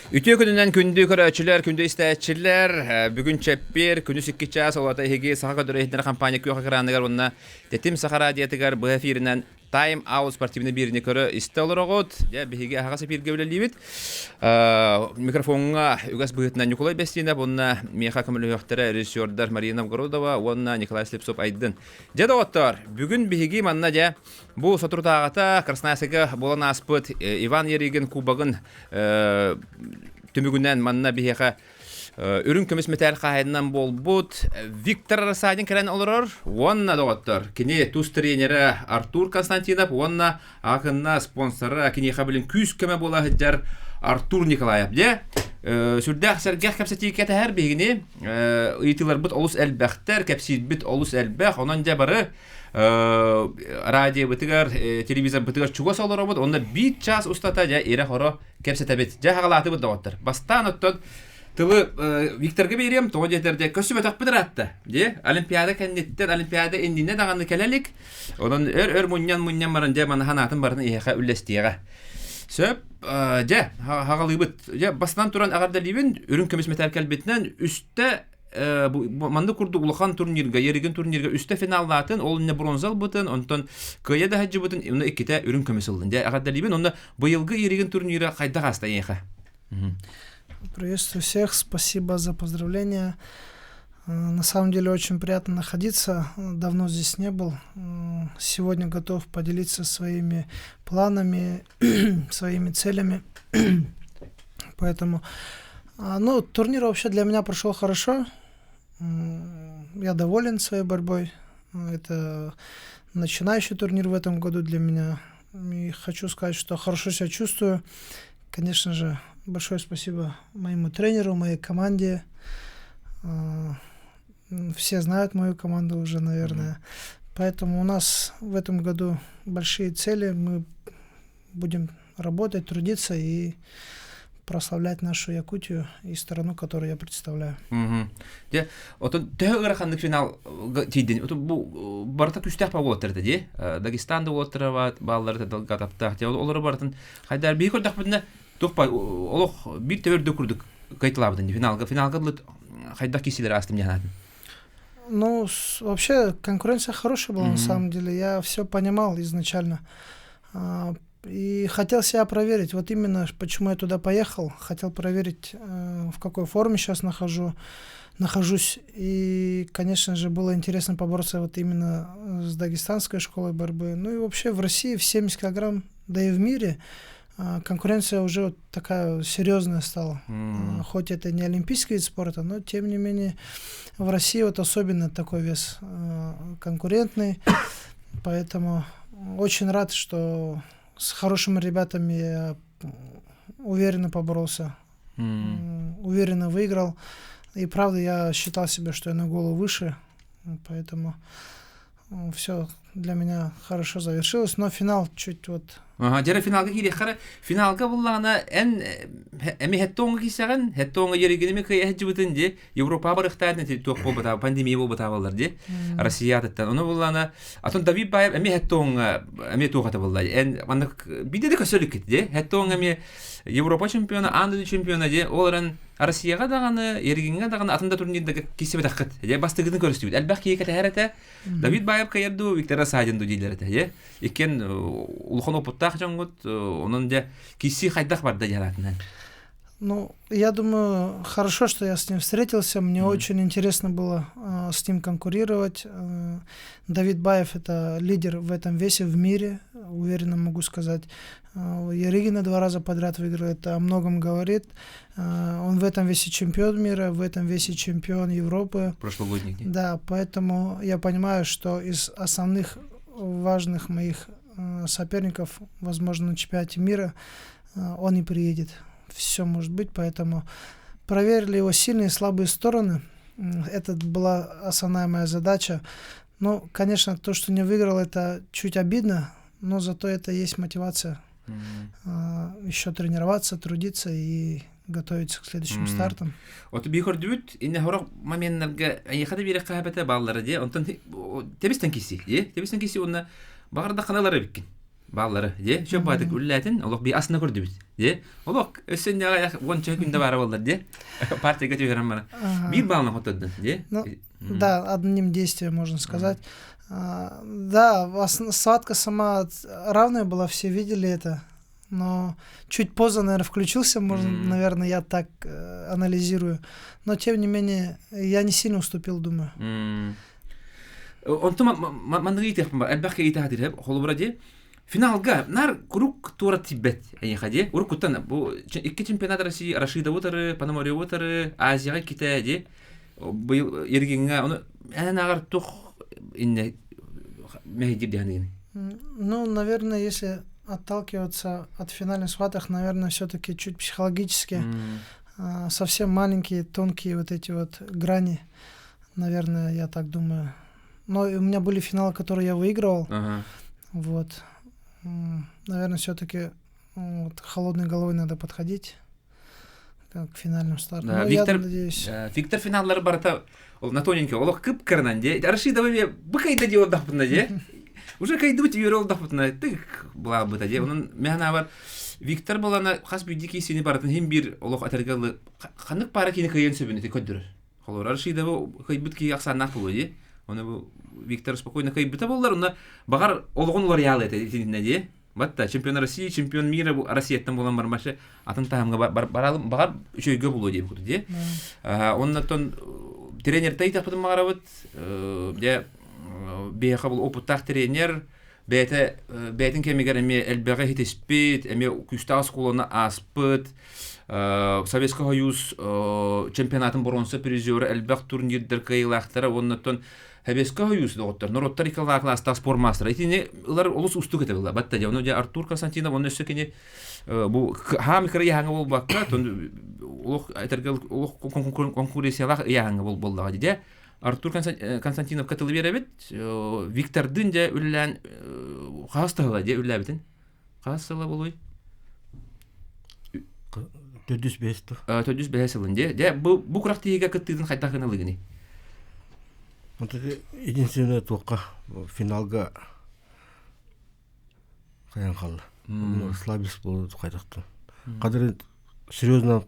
Үтүө күнүнэн күндү көрөөччүлэр, күндү истээччилэр. Бүгүн чэппиэр, күнүс 2 чаас олата эһиги Саха көрдөрөр иһитиннэрэр компания күөх экраныгар уонна Тэтим Саха радиотыгар быһа эфиринэн Time Out спортивный биэриини көрө истэ олороҕут. Дьэ, биһиги аһаҕас эфиргэ үлэлиибит. Микрофоҥҥа үгэс быһыытынан Ньукулай Бэстиинэп уонна миэхэ көмөлөһүөхтэрэ режиссердар Марина Новгородова уонна Николай Слепцов Айдын. Дьэ, доҕоттоор, бүгүн биһиги манна дьэ бу соторутааҕыта Красноярскайга буолан ааспыт Иван Ярыгин кубогын түмүгүнэн манна биһиэхэ үрүҥ көмүс мэтээл хаһаайынынан буолбут Виктор Рассадин кэлэн олорор уонна доҕоттор кини тус тренерэ Артур Константинов уонна акынна спонсора киниэхэ билин күүс-көмө буола сылдьар Артур Николаев дьэ сүрдээх сэргэх кэпсэтии кэтэһэр биһигини ыйытыыларбыт олус элбэхтэр кэпсиирбит олус элбэх онон дьэ бары радиобытыгар телевизорбытыгар чугас олоробут онно биир чаас устата дьэ ирэ-хоро кэпсэтэбит. Дьэ хаҕалаатыбыт доҕоттор. Бастаан оттон тылы Викторга биэриэм, тоҕо диэтэр дьэ көрсүбэтэхпит ыраатта. Дьэ Олимпиада кэнниттэн, Олимпиада иннинэ даҕаны кэлэ илик. Онон өр-өр мунньан-мунньан баран дьэ маны санаатын барытын эһиэхэ үллэстиэҕэ. Сөп, дьэ хаҕалыыбыт. Дьэ бастаан туран эҕэрдэлиибин, үрүҥ көмүс мэтээл кэлбитинэн үстэ маннык курдук улахан турнирга, Еригин турнирга үстэ финаллаатын, ол иннэ бронза ылбытын, онтон кыайа да сылдьыбытын, онно иккитэ үрүҥ көмүс ыллын. Дьэ, эҕэрдэлиибин, онно быйылгы Еригин турнира хайдах ааста эйиэхэ? Приветствую всех, спасибо за поздравления. На самом деле очень приятно находиться, давно здесь не был. Сегодня готов поделиться своими планами, своими целями. Поэтому, ну, турнир вообще для меня прошел хорошо. Я доволен своей борьбой. Это начинающий турнир в этом году для меня. И хочу сказать, что хорошо себя чувствую. Конечно же, большое спасибо моему тренеру, моей команде. Все знают мою команду уже, наверное. Поэтому у нас в этом году большие цели. Мы будем работать, трудиться и прославлять нашу Якутию и страну, которую я представляю. Дьэ, отон төһө ыараханнык финал тиийдин? Отон бу барыта күүстээх уолаттар этэ дии. Дагестан да уолаттара бааллар далгатаптаах. Дьэ, олору барытын хайдар биһи көрдөхпүтүнэ туох ба олох биир төбөрдө курдук кайталаабытын финалга финалга хайдах киисилер аастым диэн Ну, вообще конкуренция хорошая была на самом деле. Я все понимал изначально. И хотел себя проверить. Вот именно почему я туда поехал. Хотел проверить, в какой форме сейчас нахожусь. И, конечно же, было интересно побороться вот именно с дагестанской школой борьбы. Ну и вообще в России в 70 килограмм, да и в мире конкуренция уже вот такая серьезная стала. Хоть это не олимпийский вид спорта, но тем не менее в России вот особенно такой вес конкурентный. Поэтому очень рад, что с хорошими ребятами я уверенно поборолся, уверенно выиграл. И правда, я считал себя, что я на голову выше, поэтому все для меня хорошо завершилось, но финал чуть вот. Аха, дьэ финалга киириэххэ финалга буллаҕына эн эми хеттоҥҥа киирсэҕин, хеттоҥҥа Ерегиними кыайа сылдьыбытын дии, Европаҕа барыахтаах ити туох буолбатаа, пандемия буолбатаа дии, Россия атыттан. Ону буллаҕына, атын Давид Баев эми хеттоҥҥа эми туох ата булла эн маннык биирдэ да көсөлүккүт дии, хеттоҥҥа эми Европа чемпиона, аан дойду чемпиона дии, ол эрэн Россияҕа даҕаны, Ерегиҥҥэ даҕаны атын да турнирдарга киирсибэтэххит. Дьэ бастыгытын көрүстүбүт. Элбэх киһи кэтэһэр этэ. Давид Баев кыайар дуу, Виктор Рассадин дуу дииллэр этэ. Дьэ иккиэн улахан опыттаах дьоҥҥут, онон дьэ киирсии хайдах барда дьараатынан? Ну, я думаю, хорошо, что я с ним встретился. Мне очень интересно было с ним конкурировать. Давид Баев – это лидер в этом весе в мире, уверенно могу сказать. Ярыгина два раза подряд выиграл, это о многом говорит. Он в этом весе чемпион мира, в этом весе чемпион Европы. Прошлогодний. Да, поэтому я понимаю, что из основных важных моих соперников, возможно, на чемпионате мира, он и приедет. Все может быть, поэтому проверили его сильные и слабые стороны. Это была основная моя задача. Ну, конечно, то, что не выиграл, это чуть обидно, но зато это есть мотивация еще тренироваться, трудиться и готовиться к следующим стартам. От би көрдүбүт инне хорох моменнарга эйиэхэ да биэрэххэ хэбэтэ бааллара дии онтон тэбистэн киси дии тэбистэн киси уонна баҕар да ханалар эбиккин. Бааллары, дьэ, сөп баатык үллээтин, олох би асына көрдүбүт. Дьэ, олох өссө ньаҕайах уонча күндэ баара боллар, дьэ. Партияга түһэрэн бара. Биир баална хоттордун, дьэ. Ну, да, одним действием можно сказать. Да, схватка сама равная была, все видели это. Но чуть поздно, наверное, включился, можно, наверное, я так анализирую. Но, тем не менее, я не сильно уступил, думаю. Онтон манныгы ыйытыахпын бар, элбэх киһи ыйытаһа холобура дии, финалга нар куруук туора тиийбэт эйиэхэ дии. Уруккуттан бу икки чемпионат России Рашидову утары, Пономареву утары, Азияҕа иккитэ дии. Быйыл Ергиҥҥа ону эн ааҕар туох иннэ мэһэйдиир дии саныыгын? Ну, наверное, если отталкиваться от финальных схваток, наверное, все-таки чуть психологически совсем маленькие, тонкие вот эти вот грани, наверное, я так думаю. Но у меня были финалы, которые я выигрывал. Вот. Наверное, все-таки вот, холодной головой надо подходить к финальным стартам. Да, Ну, Виктор, я надеюсь. Виктор финаллары барыта на тоненький, олох кып-кырынан дии. Рашидова бу кайда дии олдахпытына дии. Уже кайдыбыт үөрэ олдахпытына тык булаабыта дии. Онон мэхэнэ бар Виктор балана хас биирдии киисини барытын хин биир олох этэргэ ханнык пара кини кыйын сөбүн ити көрдөрөр. Холобур, Рашидова кыйбыт киһи ахсааннаах буолуо дии. Оны бу Виктор спокойно кыйбыта боллар, онно бағар олоҕун уларыйаалы этэ итиннэ дии. Батта чемпион России, чемпион мира бу Россияттан буолан бармашы атын таһымга баралым бағар үчөйгө булуо диэбит курдук дии. Оннотон тренертэй тахпытын маҕарабыт дьэ биһиэхэ бул опыттаах тренер бэйэтэ бэйэтин кэмигэр эмиэ элбэҕи иһитиспит, эмиэ күүстээх оскуоланы ааспыт, Советский Союз чемпионатын боруонса призера, элбэх турнирдар кыайыылаахтара уоннаттан Советский Союз доҕоттор, норуоттар икки класстаах спортмастера. Итини ылар олус устук этэ была. Батта дьэ, ону дьэ Артур Константинов, онно өссө кини бу хаам кыра ыйааһыҥҥа буолбакка, олох этэргэ олох конкуренциялаах ыйааһыҥҥа буоллаҕа дьэ. Артур Константиновка тылы биэрэбит. Виктордыын дьэ үлэлээн хаһыс тыһыла дьэ үлэлээбитин? Хаһыс сыла буолуй? Төрдүс бэс тыл. Төрдүс бэһэ сылын дьэ. Дьэ бу бу күрэхтэһиигэ кыттыытын хайдах гыналыгыный? Онтон единственное туохха финалга хайан хаалла. Слабис буолу хайдахтан. Кадыр серьезно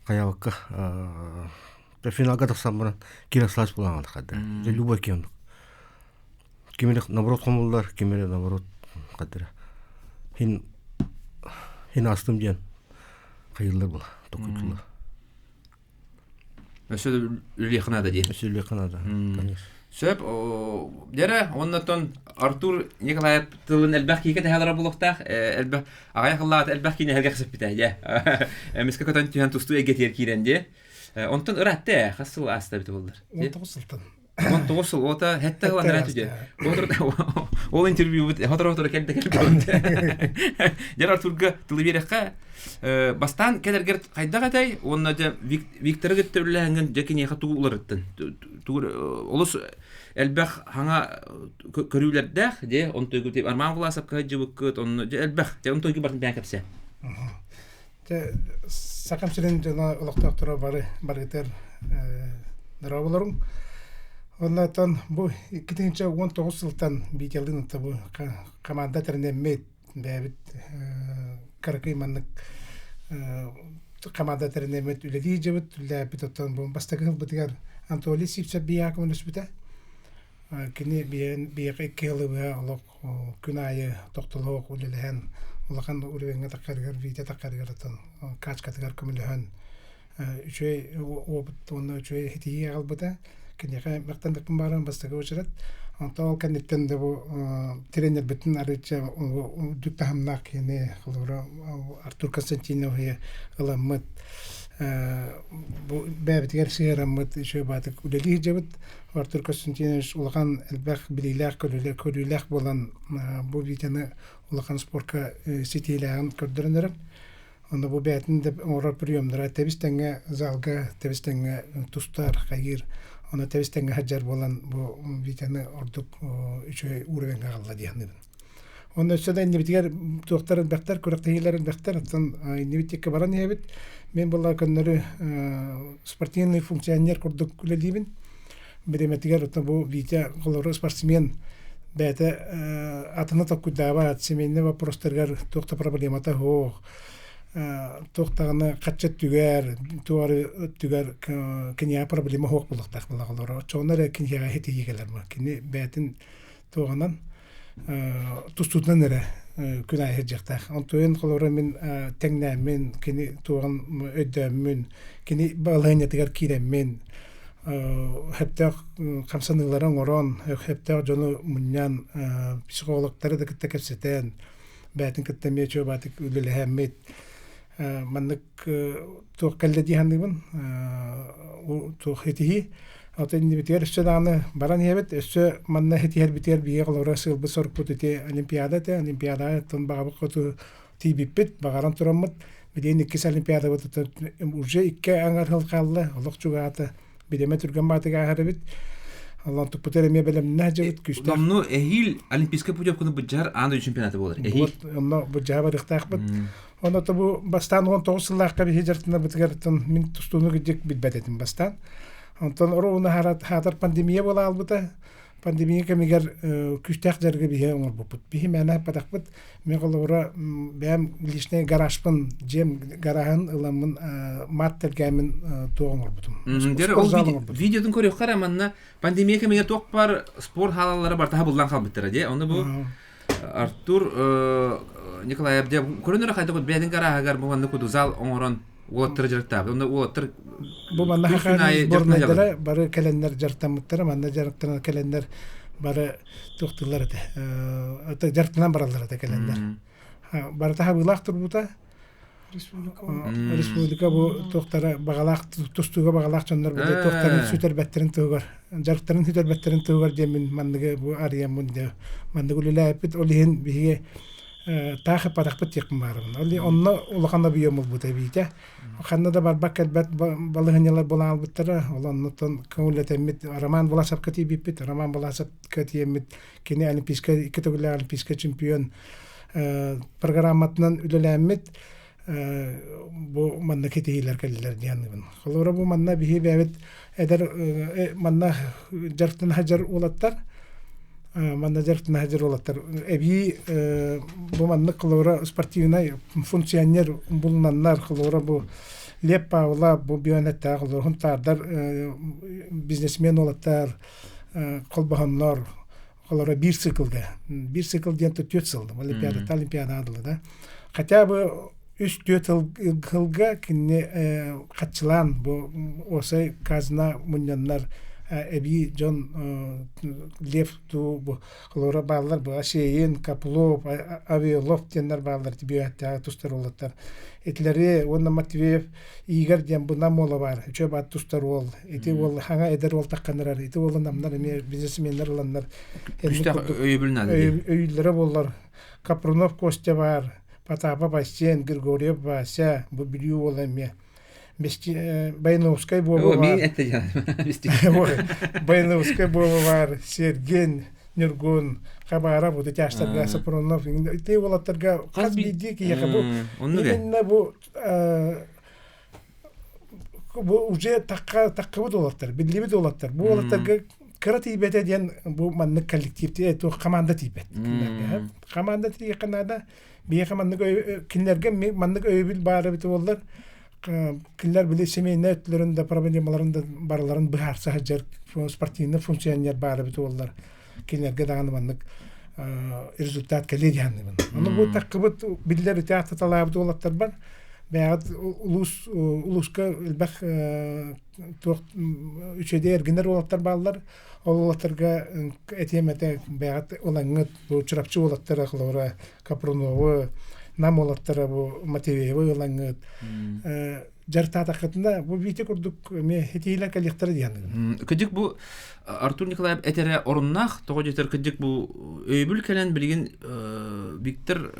хайабакка финалга тахсан баран кира слабис буолан кадыр. Любой кем. Кимире наоборот хомуллар, кимире наоборот кадыр. Хин хин астым диэн хайыллар була, токуйтулар. Өссө да үлүөххэ наада дии. Өссө үлүөххэ наада, конечно. Сөп, дьэрэ, оннотон Артур Николаев тылын элбэх киһи кэтэһэлэрэ булуохтаах, элбэх аҕыйах ыллаата элбэх киинэ эһэргэ сыппыта дьэ. Эмискэ көтөн түһэн тустуу эйгэтигэр киирэн дии. Онтон ыраатта ээ, хас сыл ааста эбитэ буоллар. 19 сылтан. 19 сыл, ота хэтте сыл анараа түдэ. Ол интервьюбут хоторо-хоторо кэлдэ кэлбит. Дьэр Артурга тылы биэрэххэ бастаан кэлэргэр хайдах этэй уонна дьэ Викторы кытта үлэлээҥҥин дьэ киниэхэ тугу уларыттын? Тугу олус элбэх хаҥа көрүүлэрдээх дьэ онтуйгу Арман Власовка сылдьыбыккыт онно дьэ элбэх дьэ онтуйгу бартын бэйэн кэпсээ. Дьэ Сахам сирин дьоно олохтоохторо бары барытыгар дорооболоруҥ. Оннооттон бу 2019 сылтан Витялыын бу команда тэринэммит бэйэбит кыракый маннык команда тэринэммит үлэлии дьыбыт үлэлээбит оттон бу бастакы сылбытыгар Анатолий Сивцев биһиэхэ көмөлөспүтэ. Кини биһиэхэ икки сылы быһа олох күн аайы тохтолоох үлэлэһэн улахан уровеҥҥа таххарыгар Витя таххарыгар оттон качкатыгар көмөлөһөн үчүгэй опыт уонна үчүгэй ситиһии аҕалбыта. Киниэхэ махтаныахпын баҕарабын бастакы уочарат. Онтон ол кэнниттэн да бу тренербитин арыычча үрдүк таһымнаах киһини холобура Артур Константиновиһы ыламмыт бу бэйэбитигэр сыһыараммыт үчүгэй баатык үлэлии сылдьабыт. Артур Константинович улахан элбэх билиилээх көрүүлээх буолан бу Витяны улахан спорка ситиилээҕин көрдөрөн эрэр. Онно бу бэйэтин да оҥорор приемнара тэбис-тэҥҥэ залга тэбис-тэҥҥэ тустар, хайыыр, ону тэбис-тэҥҥэ сылдьар буолан бу Витяны ордук үчүгэй уровеньга аҕалла дии саныыбын. Онно өссө да иннибитигэр туохтар элбэхтэр, күрэхтэһиилэр элбэхтэр, оттон иннибит диэки баран иһэбит. Мин буолла көннөрү спортивный функционер курдук үлэлиибин. Бириэмэтигэр оттон бу Витя холобура спортсмен. Бэйэтэ атыны толкуйдаабат, семейный вопростарыгар туох да проблемата суох, туох даҕаны хаччы өттүгэр, туох эрэ өттүгэр киниэхэ проблема суох буолуохтаах буоллаҕа олорор. Оччоҕуна эрэ киниэхэ ситиһии кэлэр. Кини бэйэтин туоҕунан тустуутунан эрэ күн аайы сылдьыахтаах. Онтуйан холобура мин тэҥнээммин, кини туоҕун өйдөөммүн, кини балаһыанньатыгар киирэммин, сөптөөх хамсаныылары оҥорон, сөптөөх дьону мунньан, психологтары да кытта кэпсэтэн, бэйэтин кытта эмиэ чуобаатык үлэлэһэммит маннык туох кэллэ дии саныыбын туох итиһии Ото иннибитигэр өссө даҕаны баран иһэбит, өссө манна итиһэрбитигэр биһиги холобура сыалбыт сорукпут ити Олимпиада этэ. Олимпиадаҕа оттон баҕабыт хоту тиийбиппит, баҕаран тураммыт. Билигин иккис Олимпиадабыт уже икки аҥар сыл хаалла, олох чугаата. Бириэмэ түргэн баатыга ааһар эбит. Аллан туппутар эмиэ бэлэмнээх дьабыт күүстээх. Онно эһиил Олимпийскай путевканы быдьар аан дойду чемпионата буолар. Эһиил. Онно быдьаһа барыахтаахпыт. Онно бу бастаан 19 сыллаахха биһи дьарыктанарбытыгар мин тустууну кырдьык билбэт этим бастаан. Онтон оруобуна хаатар пандемия буола аалбыта. Пандемия кэмигэр күүстээх дьарыгы биһи оҥорбуппут. Биһи мээнэ аппатахпыт. Мин холобура бэйэм личный гаражпын, дьиэм гараһын ыламмын мат тэлгээммин туох оҥорбутум. Ол видеотун көрүөххэ эрэ манна пандемия кэмигэр туох бар спорт хаалаллара барыта буллан хаалбыттара дии. Ону бу Артур Николаев дьэ көрөн эрэ хайдах бэйэтин гарааһыгар бу маннык курдук зал оҥорон уолаттары дьарыктаабыт. Онно уолаттар бу манна сборнайдара бары кэлэннэр дьарыктаммыттара, манна дьарыктанан кэлэннэр бары туохтууллар этэ. Дьарыктанан бараллар этэ кэлэннэр. Барыта хабыылаах турбута. Республика бу туохтара баҕалаах тустууга баҕалаах дьоннор бу туохтарын сүтэрбэттэрин туһугар дьарыктарын сүтэрбэттэрин туһугар диэммин манныгы бу арыйаммын диэ маннык үлэлээппит ол иһин биһиги таах ыппатахпыт диэхпин баарыбын ол онно улахан объем булбута эбиитэ ханна да барбат кэлбэт балаһыанньалар буолан албыттара ол оннуттан көҥүллэтэммит Роман Власовка тиийбиппит Роман Власовка тиийэммит кини олимпийскай икки төгүллээх олимпийскай чемпион программатынан үлэлээммит бу манна кэтиһиилэр кэллилэр диэн Холобура бу манна биһи бэйэбит эдэр манна дьарыктана сылдьар уолаттар манна дьарыктана сылдьар уолаттар эбии бу маннык холобура спортивнай функционер булунаннар холобура бу Лев Павла бу бионеттаах холобура хунтаардар бизнесмен уолаттар холбоһоннор Олоро биир циклга. Биир цикл диэн түөрт сыл. Олимпиадата олимпиада дылы да. Хотя бы үс түөрт сылга кинини хаччылаан бу осай казна мунньаннар эбии дьон Лев туу бу холоро бааллар бу Асеин, Каплов, Авиолов диэннэр бааллар тибиэттээҕи тустар уолаттар. Итилэри уонна Матвеев Игорь диэн бу нам уола баар, үчүгэй баат тустар уол. Ити уол хаҥа эдэр уол тахханырар. Ити уолу намнар эмиэ бизнесменнэр ыланнар. Күүстээх өйөбүл наада дии. Өйүүллэрэ буоллар. Капрунов Костя баар, Потапов Айсен, Григорьев Вася, бу Бүлүү уола эмиэ. Баяновскай Вова баар. Баяновскай Вова баар, Сергей Ньургун, Хабаров, вот эти аштарга Сапронов, ити уолаттарга хас биирдии киһиэхэ бу именно бу бу уже такка таккабыт уолаттар, биллибит уолаттар. Бу уолаттарга кыра тиийбэтэ диэн бу маннык коллектив туох команда тиийбэт. Команда тиийиэххэ наада. Биһиэхэ маннык кинилэргэ маннык өйөбүл баар эбит буоллар, кинилэр били семейнэй өттүлэрин да проблемаларын да барыларын быһаарса сылдьар спортивный функционер баар эбит буоллар, кинилэргэ даҕаны маннык результат кэлиэ дии саныыбын. Ону бу таккыбыт биллэр ити ааттаталаабыт уолаттарбар бэйэҕит улуус улууска элбэх туох үчүгэй эргинэр уолаттар бааллар. Ол уолаттарга этиэм этэ бэйэҕит ылаҥҥыт бу Чурапчы уолаттара холобура Капруновы, Нам уолаттара бу Матвеевы ылаҥҥыт дьарыктаатаххытына бу Витя курдук эмиэ итиилэр кэлиэхтэрэ диэн. Кыдьык бу Артур Николаев этэрэ оруннаах, тоҕо диэтэр кыдьык бу өйөбүл кэлэн билигин Виктор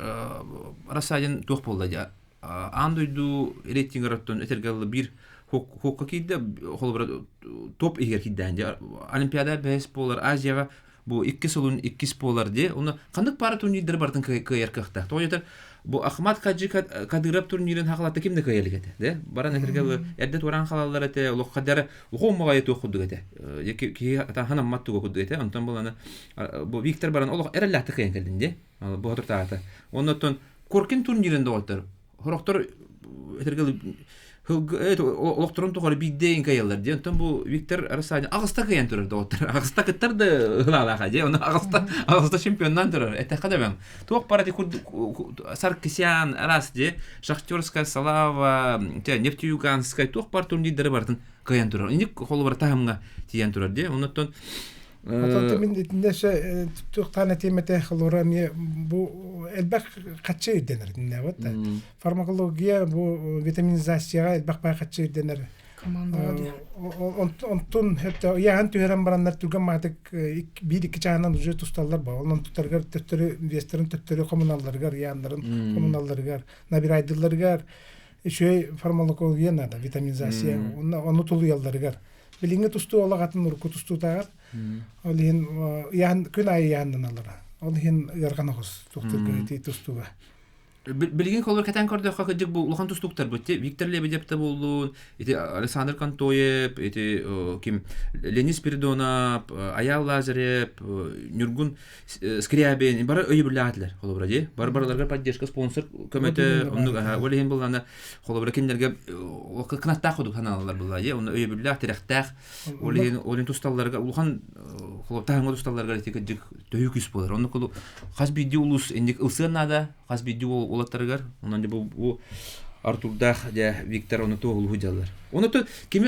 Рассадин туох буолла дии аан дойду рейтингер оттон этэргэ дылы биир хокка киирдэ холобура топ иһигэр киирдээн дии Олимпиада бэһис буолар Азияҕа. Бу икки сылын иккис буолар дии. Оны ханнык пара турнирдары бартын кыайар кыахтаах. Тоҕо диэтэр бу Ахмат Хаджи Кадыров турнирын хахалатта ким да кыайа илик этэ. Де? Баран этэргэ эрдэ туораан халаллар этэ, олох хадара уху уммаҕайы туох курдук этэ. Киһи ханаммат туга курдук этэ. Онтон буланы бу Виктор баран олох эрэллээхтик кыайан кэллин дии. Бу хотуртаата. Оннотон Коркин турнирын доҕоттор Сорохтор этэргэ олохторун тухары биирдэ кыайаллар диэн. Онтон бу Виктор Рассадин аҕыста кыайан турар доҕоттор. Аҕыста кыттар да ылаалааха дии. Ону аҕыста аҕыста чемпионнаан турар. Этэххэ да бэҥ. Туох бара ди Саркисян араас дии. Шахтерская Слава, Нефтеюганская туох бар турнирдары барытын кыайан турар. Инник холобура таһымҥа тиийэн турар дии. Оннуттан Оттон мин итиннэ өссө туохтаан этиэм этэ, холобура эмиэ бу элбэх хаччы ирдэнэр итиннэ вот фармакология бу витаминизацияҕа элбэх баай хаччы ирдэнэр. Онтун өттө ыйааһын түһэрэн бараннар түргэн маатык биир-икки чааһынан уже тусталлар ба. Онон туттарыгар төттөрү вестарын төттөрү хомуналларыгар, ыйааннарын хомуналларыгар, набирайдылларыгар үчүгэй фармакология надо, витаминизация. Ону тулуйалларыгар. Билиҥҥи тустуу олох атын урукку тустуутааҕар. Ол иһин ыйаан күн аайы ыйааннаналлара. Ол иһин ыархан оҕус туохтурга ити тустууга. Билигин холор кэтэн көрдөххө кырдьык бу улахан тустууктарбыт ти Виктор Лебедев да буоллун, ити Александр Контоев, ити ким Леонид Спиридонов, Аял Лазарев, Ньургун Скрябин бары өйөбүллээтилэр холобура дии. Бары барыларга поддержка спонсор көмөтө оннук ол иһин буллана холобура кинилэргэ кынаттаах курдук санаалар булла дии. Онно өйөбүллээх, тирэхтээх ол иһин ол иһин тусталларга улахан холоб таһымҥа тусталларга ити кырдьык төһүү күүс буолар. Онно кулу хас биирдии улуус инник ылсыан наада, хас биирдии уолаттарыгар. Онон бу Артурдаах дьэ Виктор ону туоһулуһу дьаллар. Ону то кими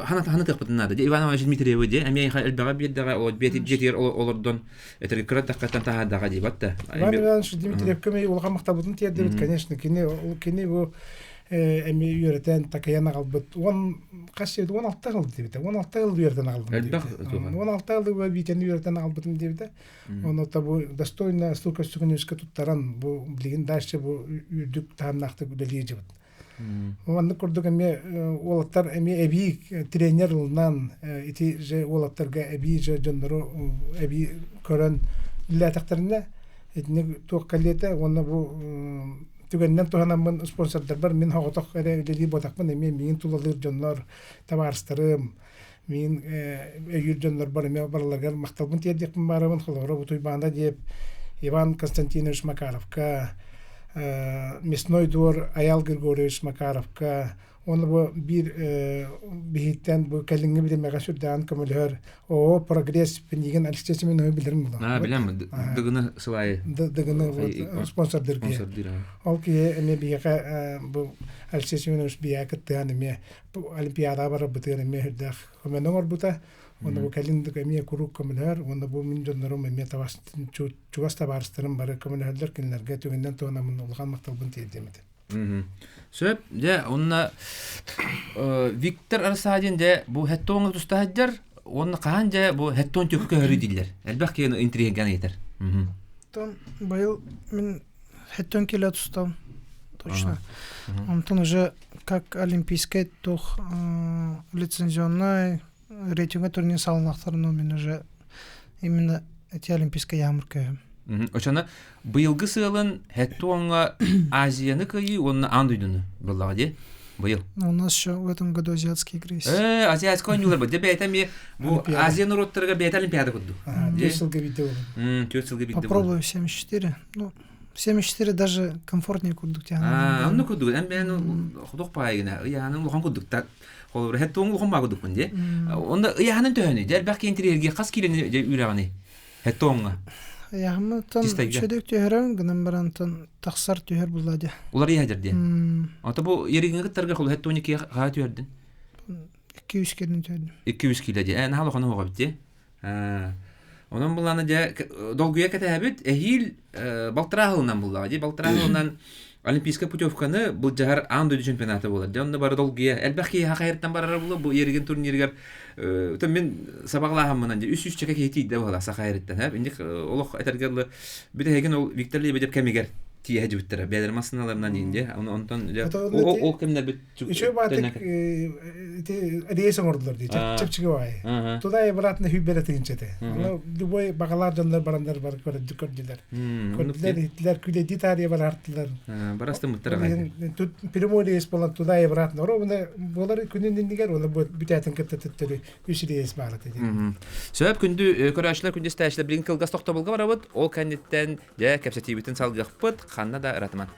ханатыахпытын наада. Иван Иванович Дмитриевы дьэ эмиэ элбэҕи биэрдэҕэ ол дьиэтигэр олордон этэргэ кыра даххаттан таһаардаҕа диэбат да. Иван Иванович Дмитриевка эмиэ улахан махталбытын тиэрдэбит, конечно. Кини кини бу эми үөрэтэн такайан аҕалбыт уон хас диэбит 16 жыл диэбитэ 16 жыл үөрэтэн аҕалбытым элбэх 16 жыл биитени үөрэтэн аҕалбытым диэбитэ Онно бу достойно столько сүгүнүскэ туттаран бу билигин дальше бу үрдүк таһымнаахтык үлэлиир дьыбыт. Маннык курдук эмиэ уолаттар эмиэ эбии тренер ылынан ити же уолаттарга эбии же дьоннору эбии көрөн үлэлээтэхтэринэ итини туох кэлиэтэ уонна бу түгэнинэн туһанаммын спонсордарбар мин соҕотох эрэ үлэлиир буотахпын эмиэ миигин тулалыыр дьоннор табаарыстарым Мин өйүүр дьоннорбор эмиэ барыларыгар махталбын тиэрдиэхпин баарабын. Холобура, бу Туйбаанда диэп Иван Константинович Макаровка, Мясной двор Аял Григорьевич Макаровка, уонна бу биир биһиттэн бу кэлиҥҥи биримэҕэ сүрдээҕин көмөлөһөр оо прогресс пинигин Алексей Семенович билэрим була. Билем дыгыны сылайы. Дыгыны вот спонсордыр. Ол киһи эмиэ биһиэхэ бу Алексей Семенович биһиэхэ кыттыһан эмиэ Олимпиадаҕа барарбытыгар эмиэ сүрдээх көмөнү оҥорбута. Уонна бу кэлин эмиэ куруук көмөлөһөр. Уонна бу мин дьоннорум эмиэ чугас табаарыстарым бары көмөлөһөллөр. Кинилэргэ түгэнинэн туһанаммын улахан махталбын тиэрдиэм этэ. Сөп. Дьэ, онно Виктор Рассадин дьэ бу хеттоҥҥа туста сылдьар уонна хаһан дьэ бу хеттон түкү көһөрүү дииллэр. Элбэх киһи интригээн ыйытар. Тон быйыл мин хеттон кило тустам. Точно. Онтон уже как олимпийскай туох лицензионный рейтинга турнир салынахтарына мен уже именно эти олимпийскай яамыр көһүм. Очона быйылгы сыалын хеттуоҥҥа Азияны кыайыы уонна аан дойдуну буллаҕа дии быйыл. У нас еще в этом году азиатские игры есть. Азиатскай оонньуулар бу. Дьэ бэйэтэ эмиэ бу Азия норуоттарыгар бэйэтэ олимпиада курдук. 4 сылга биирдэ буолар. 4 сылга биирдэ. Попробую 74. Ну, 74 даже комфортнее курдук тяна. Онну курдук. Эн бэйэн ходох паайгына ыйаанын улахан курдук та холобура хет туоҥ улахан баа курдукпун дии. Онно ыйаанын төһөнүй? Дьэ элбэх киһи хас киилени дьэ үүрэҕиний? Хеттоҥҥа. Ыйааммытын үчүгэй түһэрэн гынан баран тахсар түһэр булла дии. Уларыйа дьэр дии. Ото бу еригиҥэ кыттарга холу хеттони ки хаа түһэрдин? 200 килени түһэрдим. 200 киле дии. Наһаа улахан оҕо эбит дии. Онон буллаана дьэ долгуйа кэтэһэбит. Эһиил балтараа сылынан буллаҕа дии. Балтараа сылынан Олимпийскай путевканы былдьаһар аан дойду чемпионата буолар. Дьэ онно бары долгуйа. Элбэх киһи хахайыртан барара буолуо бу еригин турнирыгар Өтөн мин сабаҕалааһыммынан дьэ үс сүүсчэкэ киһи тиийдэ буолла Сахайырыттан. Инник олох этэргэ дылы бүтэһигин ол Виктор Лебедев кэмигэр. тиэһэ дьүбүттэрэ бэйэлэр массыыналарынан иинде онтон ол кэмнэрбит Үчүгэй баатык ити рейс оҥордулар дии чэпчэки баҕайы. Туда обратно хүббэрэ тыынча этэ. Аны любой баҕалаах дьоннор бараннар бар көрдүлэр. Көрдүлэр, иһиттилэр, күлэйдии таарыйа бараартылар. Барастымыттар Тут прямой рейс буолан туда и обратно. Ровно буолар күнүн иннигэр оны бүтээтин кытта төттөрү үс рейс баар этэ. Сөп күндү көрөөччүлэр, күндү истээччилэр билигин кылгас тохтобулга барабыт. Ол кэнниттэн дьэ кэпсэтиибитин салгыахпыт, ханна да ыратыман.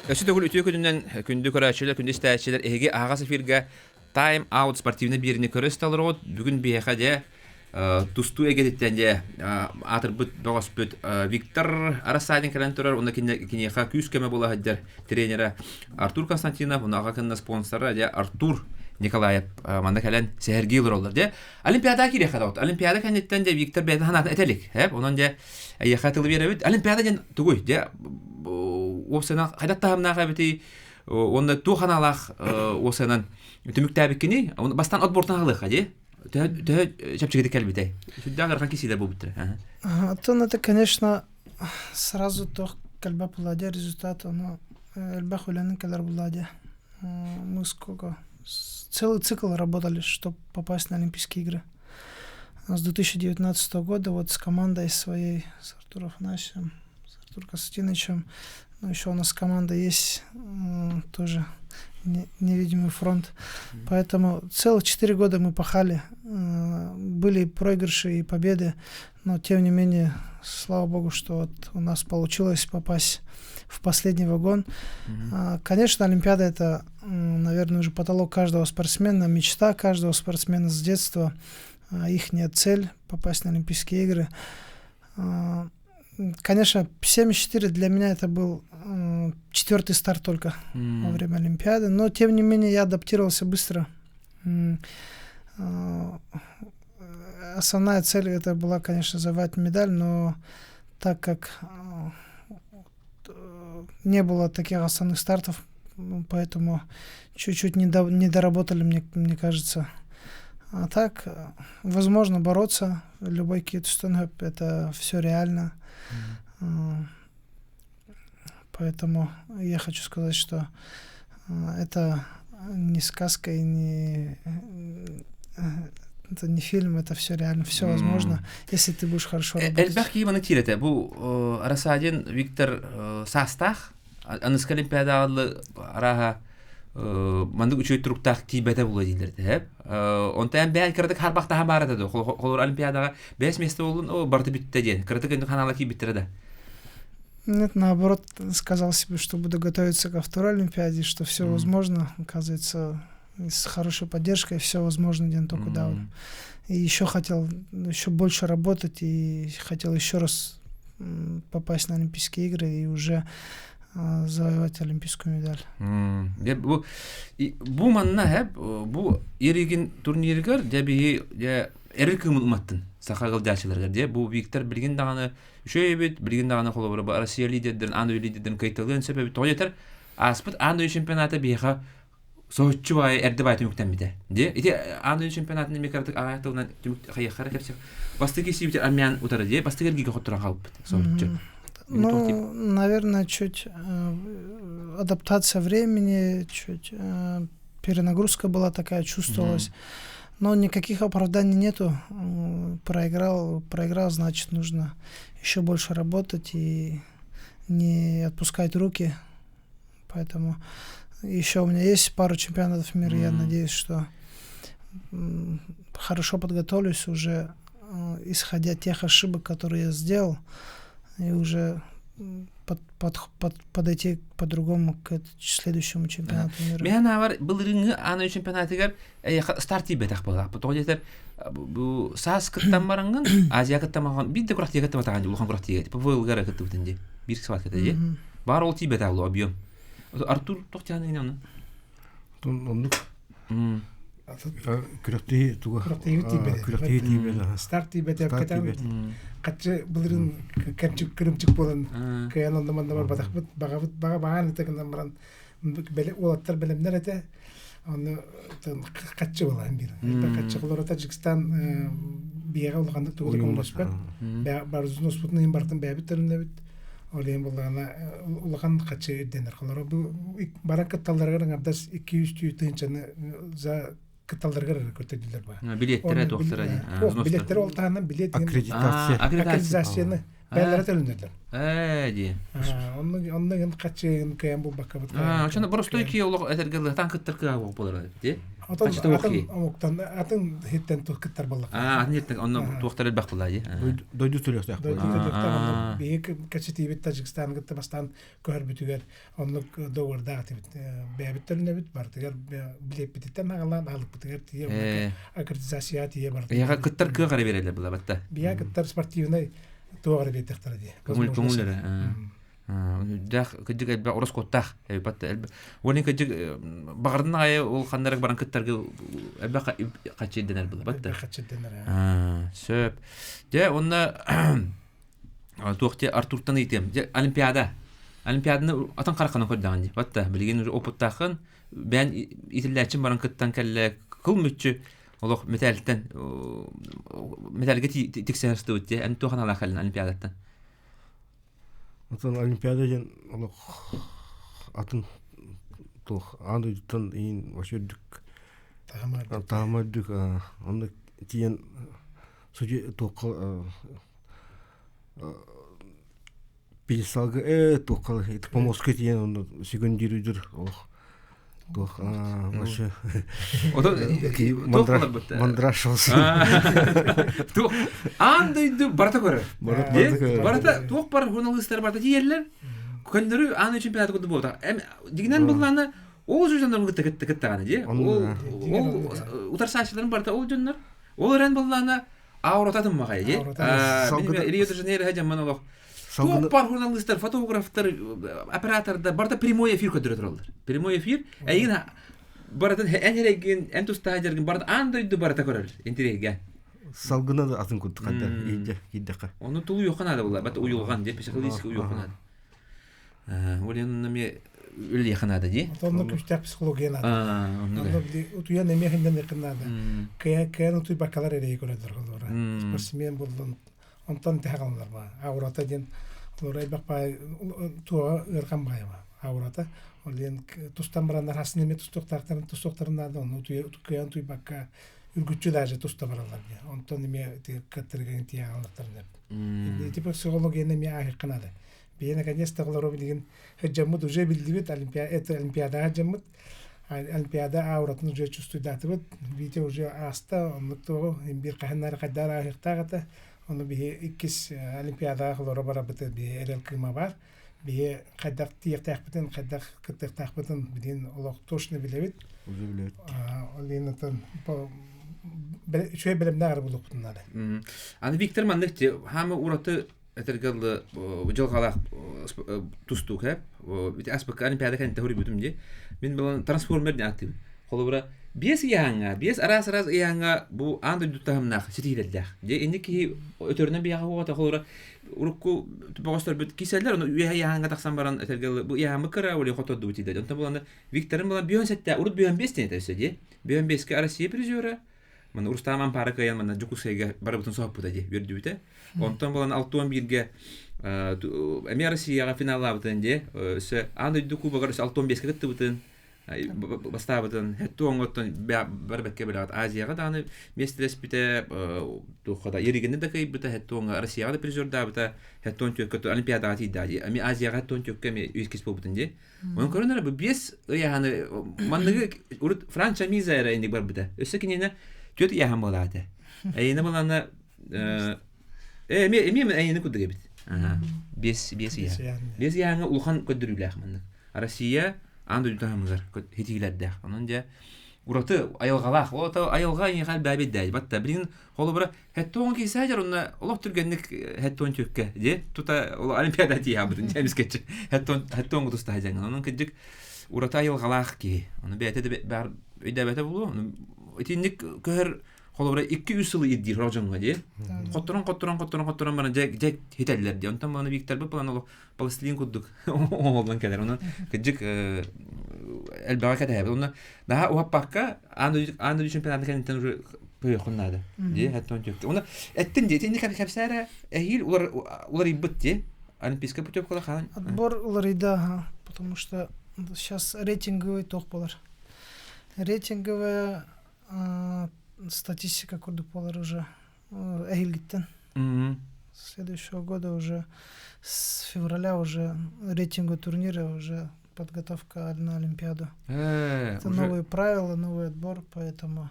Өссө төгүл үтүө күнүнэн күндү көрөөччүлэр, күндү истээччилэр, эһиги аһаҕас эфиргэ Time Out спортивнай биэриини көрө истэ Бүгүн биһиэхэ дьэ тустуу эйгэтиттэн дьэ аатырбыт бөҕөспүт Виктор Рассадин кэлэн турар уонна киниэхэ күүс-көмө буола сылдьар тренерэ Артур Константинов уонна аҕа кынна спонсора дьэ Артур Николаев манна кэлэн сэһэргии олороллор дьэ Олимпиада киириэххэ да Олимпиада кэнниттэн дьэ Виктор бэйэтин санаатын этэ илик онон дьэ эйиэхэ тылы биэрэбит Олимпиада диэн тугуй дьэ уопсайынан хайдах таһымнаах эбитий уонна туох аналаах уопсайынан түмүктээбиккиний бастаан отбортан аҕалыахха дии төһө төһө чэпчэкитик кэлбитэй сүрдээх ыарахан кисиилэр буолбуттара Оттон это конечно сразу туох кэлбэт буолла результат ону элбэх үлэнэн кэлэр буолла дии мы сколько целый цикл работали чтобы попасть на Олимпийские игры с 2019 года вот с командой своей с Артуром Афанасьевичем с Артуром Константиновичем ну, еще у нас команда есть тоже невидимый фронт. Поэтому целых 4 года мы пахали. Были проигрыши и победы, но тем не менее, слава богу, что вот у нас получилось попасть в последний вагон. Конечно, Олимпиада это, наверное, уже потолок каждого спортсмена, мечта каждого спортсмена с детства, ихняя цель попасть на Олимпийские игры. Конечно, 74 для меня это был четвертый старт только во время Олимпиады, но тем не менее я адаптировался быстро. Основная цель это была, конечно, завоевать медаль, но так как не было таких основных стартов, поэтому чуть-чуть не доработали, мне кажется. А так, возможно бороться. Любой кит это все реально. Поэтому я хочу сказать, что это не сказка и не это не фильм, это все реально, все возможно, если ты будешь хорошо работать. Элбэх киһи маны тиэрэтэ. Бу Рассадин Виктор саастаах, аныска Олимпиадаҕа арааһа маннык үчүгэй туруктаах тиийбэтэ буолуо дииллэр этэ. Онтон бэйэн кыратык харбахтаһан баар этэ дуо? Холобур Олимпиадаҕа бэс место буоллун, о, барыта бүттэ диэн. Кыратык инник ханаала киирбиттэрэ да. Нет, наоборот, сказал себе, что буду готовиться ко второй Олимпиаде, что все возможно. Оказывается, с хорошей поддержкой все возможно день только да. И еще хотел еще больше работать и хотел еще раз попасть на Олимпийские игры и уже завоевать олимпийскую медаль. Бу бу манна хэп бу эригин турниргар дьэ биһи дьэ эрэл кыымын уматтын саха ыалдьааччыларыгар дьэ бу Виктор билигин даҕаны үчүгэй эбит билигин даҕаны холобура бу Россия лидердэрин аан дойду лидердэрин кыайталыан сөп эбит тоҕо диэтэр ааспыт аан дойду чемпионата биһиэхэ соһуччу баайы эрдэ баай түмүктэммитэ дьэ ити аан дойду чемпионатын эмиэ кыратык аҕыйах тылынан түмүк хайыаххара кэпсиэх бастакы сиибитэ армян утары дьэ бастакы эргииргэ хотторон хаалбыт соһуччу. Ну, наверное, чуть адаптация времени, чуть перенагрузка была такая, чувствовалась. Но никаких оправданий нету. Проиграл, проиграл, значит, нужно еще больше работать и не отпускать руки. Поэтому еще у меня есть пару чемпионатов мира. Я надеюсь, что хорошо подготовлюсь уже, исходя тех ошибок, которые я сделал, и уже подойти по-другому к следующему чемпионату мира. Мен бар былырыҥҥы аан чемпионатыгар старт тиийбэтэх буолла. Тоҕо диэтэр бу саас кыттан бараҥҥын Азия кыттамаҕын биир да күрэхтиигэ кыттыбатаҕын улахан күрэхтиигэ типа ВЛГ кыттыбытын дии биир схватката дии баар ол тиийбэтэх буолла объем Артур туох диэн оны Оннук күрэхтии туга күрэхтии тиийбэтэ күрэхтии тиийбэтэ старт тиийбэтэ хаччы былырын кэмчик кырымчык буолан кыайан онно манна барбатахпыт баҕабыт баҕа баҕаан этэ гынан баран уолаттар бэлэмнэр этэ. Оны каччы болан бир. Каччы олора Таджикистан биэҕэ улаханнык тугу да көмөлөспөт. Барзунуспутун иһин бартын бэйэбит тэриннэбит. Ол иһин буллаҕына улахан хаччы ирдэнэр. Холоро бу баран кытталларыгар аҥардас 200 тыһыынчаны за кытталларыгар эрэ көрдөрдүлэр ба. Билеттэрэ туохтара Билеттери ол таһынан билет Аккредитация. Аккредитацияны бэйэлэрэ төлөнөллөр. Ээ дии. Онно онно гын хаччыгын кыайан булбаккабыт. Ошону боростой ки олох этэргэ лыһтан кыттар кыа буолар дии. Атын атын омуктан атын хиттен тух кыттар боллах. Аа атын хиттен онно туохтар элбэх буолла дии. Дойду төлүөхтээх Дойду төлүөхтээх онно биһи кэчитиибит Таджикистан кытта бастаан көһөрбүтүгэр оннук договордаах этибит. Бэйэбит төлөнөбүт барытыгар билиэппититтэн аҕалаан аһылыкпытыгар тиийэ аккредитация тиийэ барытыгар. Эйиэхэ кыттар кыах эрэ биэрэллэр була батта. Биһиэхэ кыттар спортивнай туох эрэ биэрдэхтэрэ дии. Көҥүл көҥүл эрэ. Үрдээх кыдьык элбэх ороскуоттаах эбиппат элбэх. Уонна кыдьык баҕардын аайы ол ханнарык баран кыттарга элбэх хаччыйданар була батта. Элбэх хаччыйданар. Сөп. Дьэ онно туох дии Артуртан ыйытыам. Дьэ Олимпиада. Олимпиаданы атын хараххынан көрдөҕүн дии. Батта билигин уже опыттааххын бэйэн итиллээччим баран кыттан кэллэ кыл мүччү олох мэтээлтэн мэтээлгэ тиксэ сыстыбыт дии. Эн туох аналаах кэллин Олимпиадаттан? Оттон Олимпиада диэн олох атын туох аан дойдуттан иин вообще үрдүк таһыма үрдүк онно тиийэн судьи туохха пьедесталга э туохха помостка тиийэн онно секундируйдур олох туох вообще мандраж туох аан дойду барыта көрөр барыта туох бар журналистар барыта тиийэллэр көннөрү аан чемпионаты курдук буолбатах дигинэн буллаана ол дьоннорун кытта кытта кыттаҕана дии ол ол утарсааччыларын барыта ол дьоннор Ол эрэн буоллаана аурата тыммаҕай дии. Рио де Жанейро дьамман олох. Туох бар журналистар, фотографтар, оператордар барыта прямой эфир көрдөрө тураллар. Прямой эфир эйигин барытын эн эрэгин, эн тустаах дьаргын барыта аан дойду барыта көрөр интириэһиргэ. Салгына да атын курдук ханна иирдэххэ. Ону тулуйуохха наада буолла. Бат уйулҕан дии, психологический уйуохха наада. Ол эмиэ үлэлиэххэ наада дии. Онно күүстээх психология наада. Онно утуйан эмиэ хиннэниэххэ наада. Кыайан утуйбаккалар эрэйи көрөллөр олора. Спортсмен буллун онтон тэһэ қалалар ба. Аурата диэн олора элбэх баай туоҕа ыархан баайа ба. Аурата ол диэн тустан бараннар хасын эмиэ тустуохтаахтарын тустуохтарын наада. Онно кыайан утуйбакка үргүччү даже туста бараллар диye. Онтон эмиэ кыттырыгын тиийэ хааллахтарын Ити психологияны эмиэ ааһыахха наада. Биһи наконец-то олору билигин сылдьаммыт уже биллибит это олимпиадаҕа сылдьаммыт олимпиада ауратын уже чувствуйдаатыбыт Витя уже ааста оннук туоҕу биир хаһан хайдаар ааһыахтаах этэ ону биһи иккис олимпиадаҕа олоро барабыт биһи эрэл кыыма баар биһи хайдах тиийиэхтээхпитин хайдах кыттыахтаахпытын билигин олох точно билэбит уже билэбит ол иһин отон үчүгэй бэлэмнээх эрэ буолуохпутун наада аны Виктор маннык хаама ураты этэргэ дылы дьылҕалаах тустуук ээ ити аспыкка олимпиада кэнниттэн суруйбутум дии мин булан трансформер диэн ааттыыбын холобура биэс ыйааһыҥҥа биэс араас араас ыйааһыҥҥа бу аан дойду таһымнаах ситиһиилэрдээх дьэ инник киһи өтөрүнэн биһиэхэ уоҕата холобура урукку бөҕөстөрбүт киселлэр ону үөһэ ыйааһыҥҥа тахсан баран этэргэ дылы бу ыйааһыммыт кыра оле хотордубут дииллэр онтон булан Викторым була бүөн сэттэ урут бүөн биэс диэн этэ өссө дии бүөн биэскэ Россия призера Маны Рустам Ампара кыайан манна Дьокуускайга барыбытын соһуппута дии үөрдүбүтэ. Онтон буолан 61-гэ эмиэ Россияҕа финаллаабытын дии. Өссө аан дойду кубогар өссө 65-ке кыттыбытын бастаабытын хэтту оҥоттон барбакка билэҕит Азияҕа даҕаны миэстэлэспитэ туохха да Еригини да кыайбыта хэттуоҥҥа Россияҕа да призердаабыта хэттуон түөккэ Олимпиадаҕа тиийдэ дии эмиэ Азияҕа хэттуон түөккэ эмиэ үскис буолбутун дии Онон көрөн эрэ бу биэс ыйааһыны манныгы урут Франция Миза эрэ инник барбыта. Өссө киниэнэ түөрт ыйааһын буолаата. Эйиэнэ буланна э эмиэ эмиэ эйиэнэ курдук эбит. Биэс биэс ыйааһын. Биэс ыйааһыҥҥа улахан көрдөрүүлээх маннык. Россия аан дойду таһымыгар хитиилэрдээх. Онон дьэ ураты айылҕалаах. Ол айылҕа эйиэхэ элбээбит даа. Батта билигин холобура Хэттуон киисээдэр онно олох түргэнник хэттуон түөккэ дии тута ол олимпиада тиийэбитин дьэ эмискэччи хэттуон хэттуон кутуста дьаҥын онон кырдьык ураты айылҕалаах киһи ону бэйэтэ да баар өйдөөбөтө буолуо итинник көһөр холобура 2-3 сылы ирдиир сорох дьоҥҥо дии хотторон хотторон хотторон хотторон баран дьэ дьэ хитэллэр дии онтон маны Викторбыт план олох пластилин курдук оҥоһуллан кэлэр онон кырдьык. элбэҕи кэтэһэбит. Онно наһаа уһаппакка аан дойду чемпионатын кэнниттэн уже көрүөххүн наада. Дии, хэттон түөккэ. Онно эттин дии, итинник кэпсээрэ эһиил уларыйбыт дии. Олимпийская путевкала хаан. Отбор уларыйда, ага, потому что сейчас рейтинговый туох буолар. Рейтинговая статистика курдук буолар уже эһилгиттэн. Следующего года уже с февраля уже рейтинговый турнира уже подготовка на Олимпиаду. Это уже... новые правила, новый отбор, поэтому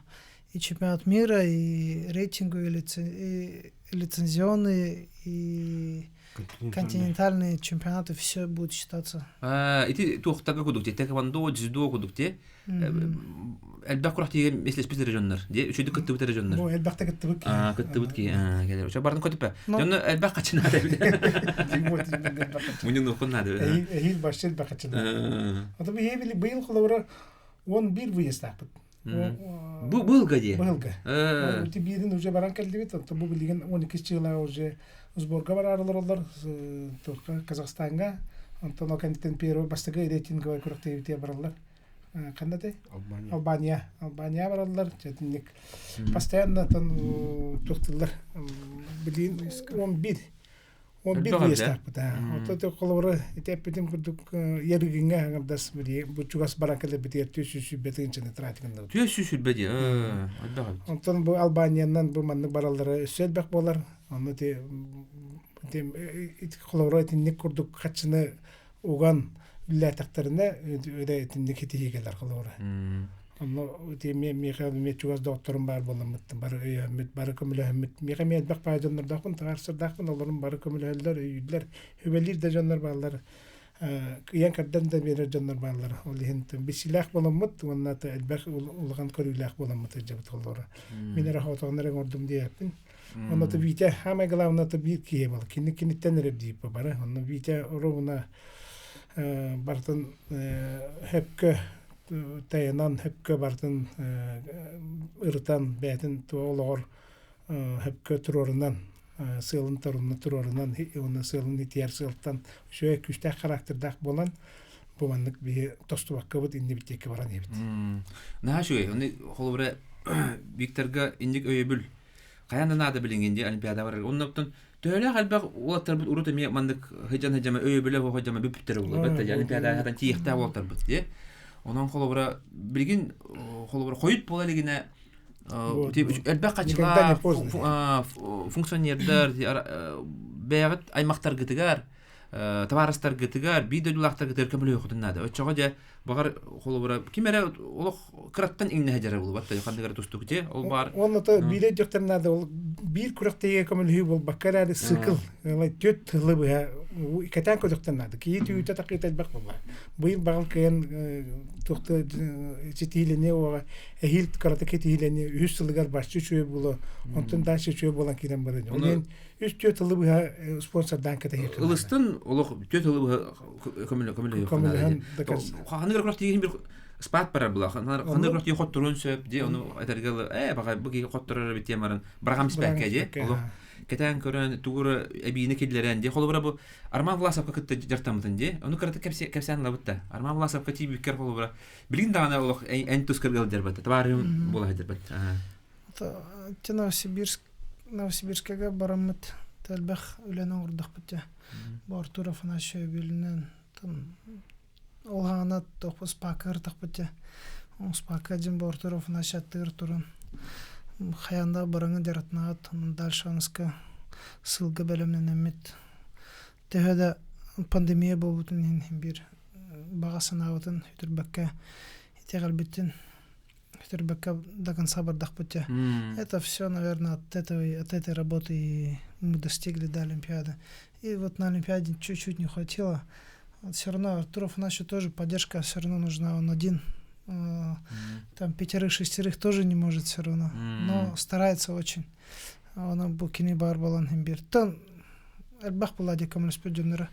и чемпионат мира, и рейтинговые, и лицензионные, и континентальные чемпионаты, все будет считаться. Ити туохтага кудук те, тэквондо, дзюдо кудук те. Элбэх курах тиге меслеспит регионнар. Де үчүдүк кыттыбыт регионнар. Бу элбэхтэ кыттыбыт ки. Кыттыбыт ки. Келер. Уча бардын көтүпэ. Дьонно элбэх качына Мунун укун надо. Эһил башчыл бакачына. Ата бу били быйыл холобура 11 выездтаахпыт. Бу быылга дии. Быылга. Ити биирин уже баран кэллибит, онтон бу билигин 12 чыла уже сборга бараарылар олор Казахстаҥҥа. Онтон ол кэнниттэн первый бастакы рейтинговай күрэхтэһиибитигэр бараллар. Ханна этэй? Албания. Албания. Албания бараллар. Итинник постоянно там туохтуллар. Билигин 11 11 выездтаахпыт. Ото холобура ити эппитим курдук Ярыгыҥҥа аҥардас бу чугас баран кэлэрбитигэр 420 тыһыынчаны тратигынныбыт. 420 дии. Элбэх эбит. Онтон бу Албаниянан бу маннык бараллара өссө элбэх буолар. Онно ити холобура итинник курдук хаччыны уган үллээтэхтэринэ өрө итинник итиһии кэлэр холобура. Онно ити миэхэ эмиэ чугас доҕотторум баар буоламмыт бары өйөөммүт, бары көмөлөһөммүт. Миэхэ эмиэ элбэх баай дьоннордоохпун, таарсардаахпын, олорум бары көмөлөһөллөр, өйүүллэр, үбэлиир да дьоннор бааллар, ыйан кэрдэн да биэрэр дьоннор бааллар. Ол иһин билсиилээх буоламмыт уонна элбэх улахан көрүүлээх буоламмыт сылдьабыт холобура. Мин эрэ хотоҕун эрэ оҥордум диэппин. Онно то Витя, самое главное, то биир киһи был. Кини киниттэн эрэ диип бары. Онно Витя ровно бартын хөпкө тайанан хөпкө бартын ырытан бэйэтин олоҕор хөпкө туруорунан сыалын торунна туруорунан уонна сыалын итийэр сыалтан үчүгэй күүстээх характердаах буолан бу маннык биһи тостубаккабыт иннибит диэки баран иһэбит. Наһаа үчүгэй. Оны холобура Викторга инник өйөбүл хайаан да наада билиҥҥин дии Олимпиада барар. Оннуктан төһөлөөх элбэх уолаттарбыт урут эмиэ маннык сыдьан сыдьама өйөбүлэ суох сыдьама бүппүттэрэ буолуо. Бэтэ Олимпиада хатан тиийиэхтээх уолаттарбыт дии. Онон холобура билигин холобура хойут буола илигинэ элбэх хачылаах функционердар бэйэҕит аймахтаргытыгар табаарыстаргытыгар биир дойдулаахтаргытыгар көмөлөһүөххүтүн наада. Оччоҕо дьэ баҕар холобура ким эрэ олох кыраттан иҥнэһэ дьара булбат да ханнык эрэ тустук дьэ ол баар Уонна то биир өйдөхтөр наада ол биир күрэхтэһиигэ көмөлөһүү буолбакка эрээри сыкыл түөрт тылы быһа кэтээн көрүөхтэн наада. Киһи түүтэ такыыта элбэх буолла. Быйыл баҕал кыайан туохта ситиилэниэ уоҕа эһиил кыратык ситиилэниэ үһүс сылыгар бачча үчүгэй буолуо онтон дальше үчүгэй буолан киирэн барыа. Ол үс түөрт тылы быһа спонсордаан кэтэһиэххэ Ылыстын олох түөрт тылы быһа көмөлөһөн ханнык эрэ тиийин бир спат барар була ханнык эрэ тиийин хотторуон сөп дии ону этэргэ ээ баҕа бу киһи хотторор эбит диэн баран барахам испэккэ дии олох кэтээн көрөн тугура эбиини киллэрэн дии холобура бу Арман Власовка кытта дьартаммытын дии ону кыратык кэпсээн ылабыт да Арман Власовка тиийбиккэр холобура билигин даҕаны олох эн тускарга сылдьарбат табаарыһым буола сылдьарбат Те Новосибирск Новосибирскайга бараммыт элбэх үлэни оҥордохпут дьэ. Бу Артур Афанасьевич өйөбүлүнэн там ол хаана тохпут спака ыртахпыт дьэ. Ол спака дьин бу Артур Афанасьевич аттыгар туран хайаан да бараҥы дьаратынаҕыт дальше аныска сылга бэлэмнэнэммит төһө да пандемия буолбутун иһин биир баҕа санаабытын сүтэрбэккэ итэҕэлбитин сүтэрбэккэ до конца бардахпыт дьэ. Это все, наверное, от этого, от этой работы и мы достигли до Олимпиады. И вот на Олимпиаде чуть-чуть не хватило. Вот все равно Артур Афанасьевичу тоже поддержка все равно нужна. Он один. Там пятерых-шестерых тоже не может все равно. Но старается очень. Он бу кини баар буолан иһин биир. Тон элбэх буолла дии көмөлөспүт дьонноро.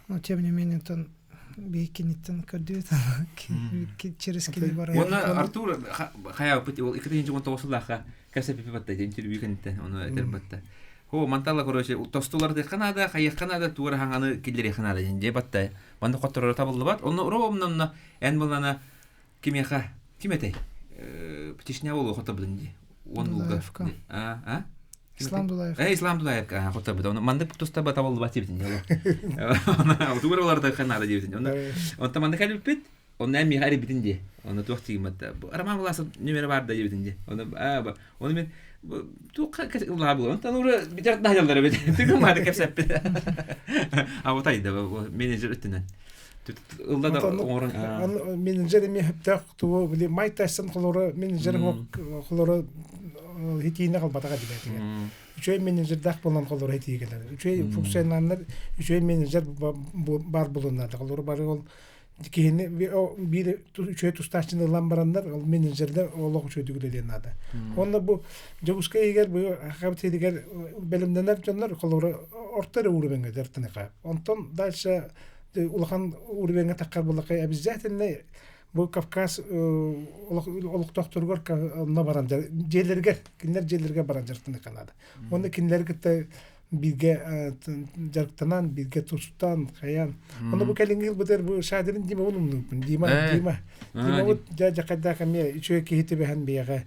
Но тем не менее тон биһиккиниттэн көрдүбүт через кини барар. Уонна Артур хайаабыт ол 2019 сыллаахха кэпсэппиппит батта интервью кэнниттэн ону этэр батта. Хо мантала короче тостулар наада хайыахха наада туора хаҥаны киллэриэххэ наада диэн дьэ батта. Манна хоттороро табыллыбат. Онно ровно эн булана. Кимиэхэ? Ким этэй? Чечня буолуо хотторбутун дии. Уон булга. А, а? Ислам Дулаев. Ислам Дулаев хотторбут. Оны маннык туста табыллыбат диэбитин. Тугур оларда ханаада диэбитин. Онто маннык кэлбиппит. Онно эн миэхэ эрийбитин дии. Онно туох тиийиммэт. Роман Власов нүмерэ баар да диэбитин дии. Оны оны мен туохха ыллаа буолан онтон уже битэр наһаллар эбит. Түгүн маады кэпсэппит. А вот айда менеджер өттүнэн. Ылла да оҥорон менеджер эмиэ сөптөөх тугу били Майк Тайсон холоро менеджер холоро хитиини халбатаҕа дибэтигэр. Үчүгэй менеджердээх буолан холоро хитии кэлэр. Үчүгэй функционаллар үчүгэй менеджер бар булуннар. Холоро бары ол киһини биир үчүгэй тустааччыны ылан бараннар ол менеджердер олох үчүгэйдик үлэлиэн наада. Онно бу Дьокуускай иһигэр бу Хабыт сиригэр бэлэмнэнэр дьоннор холобура орто эрэ уровеньга дьарыктаныха. Онтон дальше улахан уровеньга таххар буллахха обязательно бу Кавказ олохтоохторугар онно баран дьиэлэригэр кинилэр дьиэлэригэр баран дьарыктаныха наада. Уонна кинилэри кытта бииргэ дьарыктанан, бииргэ тустан, хайаан. Ону бу кэлиҥҥи ылбытыгар бу Шадрин Димабын умнубуппун. Дима, Дима. Димабыт дьэ хайдаах эмиэ үчүгэй киһи түбэһэн биһиэхэ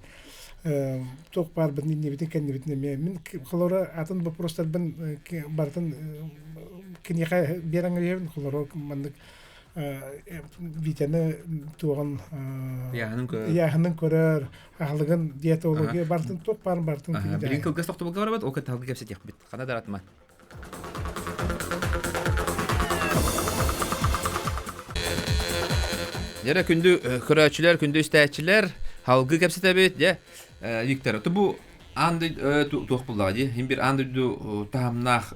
туох баарбытын иннибитин кэннибитин эмиэ мин холоро атын боппуруостарбын барытын киниэхэ биэрэн биэрэбин холоро маннык Витяны туоҕун ыйааһынын көрөр, аһылыгын диетология барытын туох баарын барытын Билин кылгас тохтобулга барабыт, ол кытта кэпсэтиэхпит. Хана даратма. Дьэрэ күндү көрөөччүлэр, күндү истээччилэр, халгы кэпсэтэбит, дьэ, Виктор, бу аан дойду туох буллаҕа дии хин бир аан дойду таһымнаах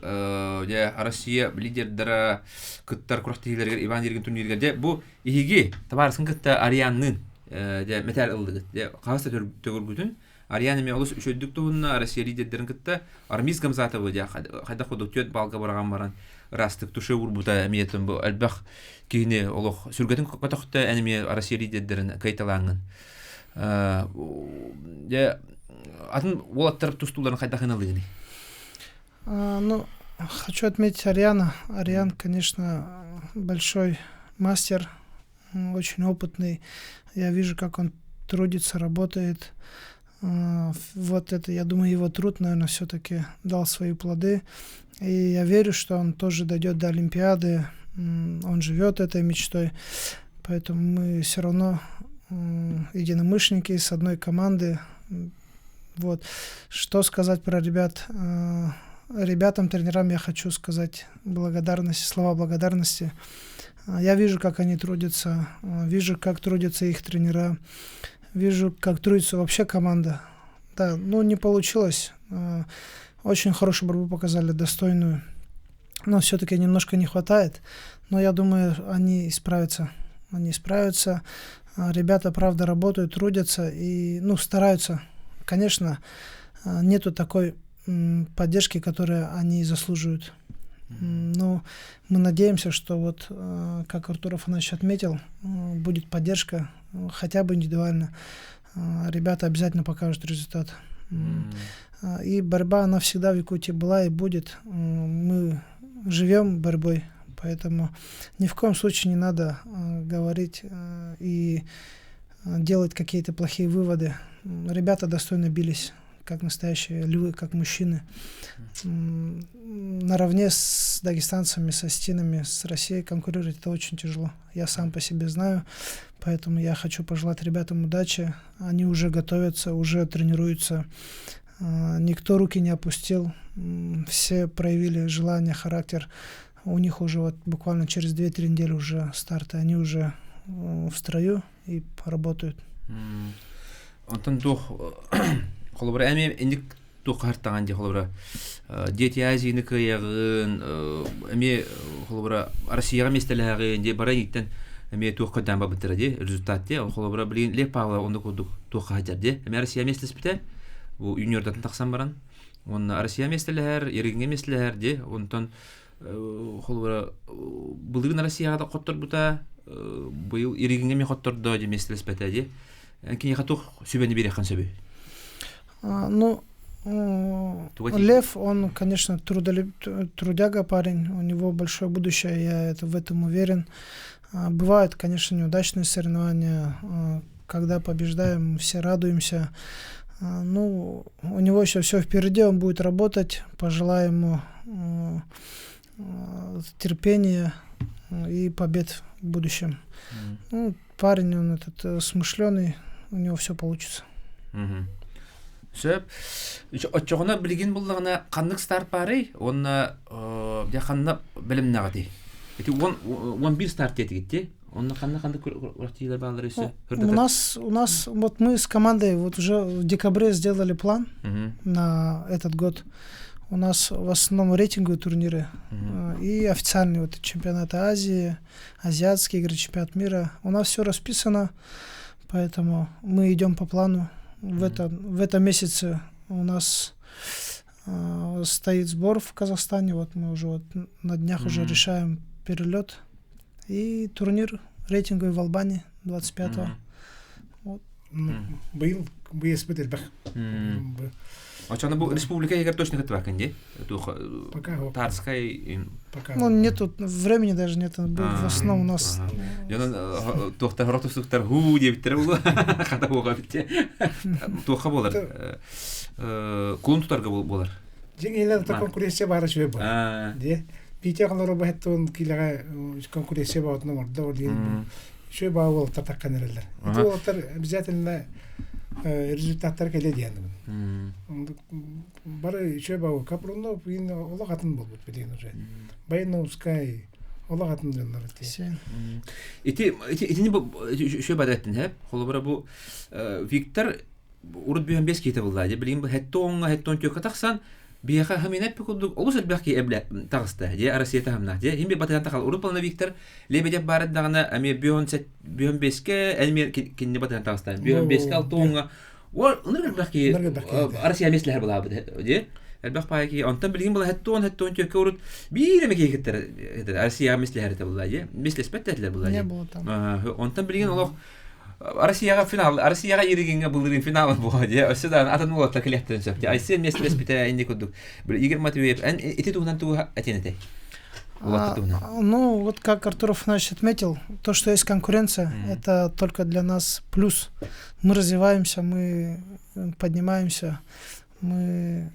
дьэ Россия лидердара кыттар күрэхтэһиилэригэр Иван Еригин турнирыгар дьэ бу иһиги табаарыскын кытта Арианныын дьэ мэтээл ыллыгыт дьэ хаһыс да төгүргүтүн Ариан эмиэ олус үчүгэйдик туһунна Россия лидердэрин кытта Армиз Гамзатовы дьэ хайдах курдук түөрт балга быраҕан баран ыраастык туше уурбута эмиэ бу элбэх киһини олох сүргэтин көтөхтө эн эмиэ Россия лидердэрин кыайталааҥҥын дьэ атын уолаттар тустууларын хайдах ылыыный? Ну, хочу отметить Ариана. Ариан, конечно, большой мастер, очень опытный. Я вижу, как он трудится, работает. Вот это, я думаю, его труд, наверное, все-таки дал свои плоды. И я верю, что он тоже дойдет до Олимпиады. Он живет этой мечтой. Поэтому мы все равно единомышленники с одной команды. Вот. Что сказать про ребят? Ребятам, тренерам я хочу сказать благодарность, слова благодарности. Я вижу, как они трудятся, вижу, как трудятся их тренера, вижу, как трудится вообще команда. Да, ну не получилось. Очень хорошую борьбу показали, достойную. Но все-таки немножко не хватает. Но я думаю, они исправятся. Они справятся. Ребята, правда, работают, трудятся и, ну, стараются. Конечно, нету такой поддержки, которую они заслуживают. Но мы надеемся, что вот, как Артур Афанасьевич отметил, будет поддержка, хотя бы индивидуально. Ребята обязательно покажут результат. И борьба, она всегда в Якутии была и будет. Мы живем борьбой, поэтому ни в коем случае не надо говорить и делать какие-то плохие выводы. Ребята достойно бились, как настоящие львы, как мужчины. Наравне с дагестанцами, с остинами, с Россией конкурировать это очень тяжело. Я сам по себе знаю, поэтому я хочу пожелать ребятам удачи. Они уже готовятся, уже тренируются. Никто руки не опустил, все проявили желание, характер. У них уже вот буквально через 2-3 недели уже старты, они уже в строю и работают. Онтон туох холобура эми инник туох хартаҕан дии холобура Дети Азияны кыайаҕын эмиэ холобура Россияҕа миэстэлэһэҕин дии бара иниттэн эмиэ туох көрдөөн барбыттара дии результат дии холобура билигин Лев Павлов оннук курдук туохха сылдьар дии эмиэ Россия миэстэлэспитэ бу юниордартан тахсан баран уонна Россия миэстэлэһэр Ерыгиҥҥэ миэстэлэһэр дии онтон холобура былырыын Россияҕа да хотторбута быйыл Ерыгиҥҥэ эмиэ хоттордо дии миэстэлэспэтэ дии киниэхэ туох сүбэни биэриэххин сөбүй Ну, Ну, Лев, он, конечно, трудолюб, трудяга парень, у него большое будущее, я это, в этом уверен. Бывают, конечно, неудачные соревнования, когда побеждаем, все радуемся. Ну, у него еще все впереди, он будет работать, пожелаем ему терпения и побед в будущем. Ну, парень, он этот э, смышленый, у него все получится. Сөп. Оччоҕуна билигин буллаҕына ханнык старт баарый уонна дьэ ханна бэлэмнэҕитий? Ити 11 старт диэтигит Онно ханна ханнык күрэхтэһиилэр бааллар өссө? У нас, у нас, вот мы с командой вот уже в декабре сделали план на этот год. У нас в основном рейтинговые турниры и официальные вот чемпионаты Азии, азиатские игры, чемпионат мира. У нас все расписано, поэтому мы идем по плану. В, этом, в этом месяце у нас стоит сбор в Казахстане. Вот мы уже вот на днях уже решаем перелет и турнир рейтинговый в Албании 25-го. Вот. Быйыл быйыспыт элбэх. Очоно бу республика егер точно кытыбакын ди? Тарскай... Ну, нету, времени даже нет, в основном у нас... Дьонон туохтар хорох тустуктар хуу диэбиттэрэ буолуо хата буоға битте туохха буолар кулун тутарга буолар Дьиҥ конкуренция баара үчүгэй буолар. Дии. Петя оҕолоро бу хэттуун киилэҕэ конкуренция баҕатынан ордо ол диэн үчүгэй баҕа уолаттар таххан эрэллэр. Ити уолаттар обязательно результаттар кэлиэ диэн Бары үчүгэй баҕа Капрунов олох атын буолбут билигин уже. Баяновскай олох атын дьоннор ити. Ити итини үчүгэй баҕа эттин һэ. Холобура бу Виктор урут бүһэн бес киһитэ булла. Билигин бу хэтте оҥҥо хэтте он түөккэ тахсан биһиэхэ хамина эппи курдук олус элбэх киһи эблэ таҕыста. Дьэ Россия таһымнаах. Дьэ хим батыһан тахал. Урут балана Виктор Лебедев баар даҕаны эмиэ бүһэн сет бүһэн беске эмиэ кинини батыһан таҕыста. Бүһэн беске алта оҥҥо ол ынырык элбэх киһи Россия эмиэ силэһэр былаабыт. Дьэ элбэх паайа киһи онтон билигин була хэтте он хэтте он түөккэ урут биир эмэ киһи кыттар Россия эмиэ силэһэр этэ булла дьэ. Мислеспэт этилэр булла дьэ. Онтон билигин олох Россияҕа финал, Россияҕа иригиҥҥэ былырыын финал буолуо дии. Өссө да атын уолаттар кэлиэхтэрин сөп. Айсен миэстэлэспитэ инни курдук. Игорь Матвеев, эн ити туһунан тугу этиэн этэй? Ну, вот как Артур Афанасьевич отметил, то, что есть конкуренция, это только для нас плюс. Мы развиваемся, мы поднимаемся, мы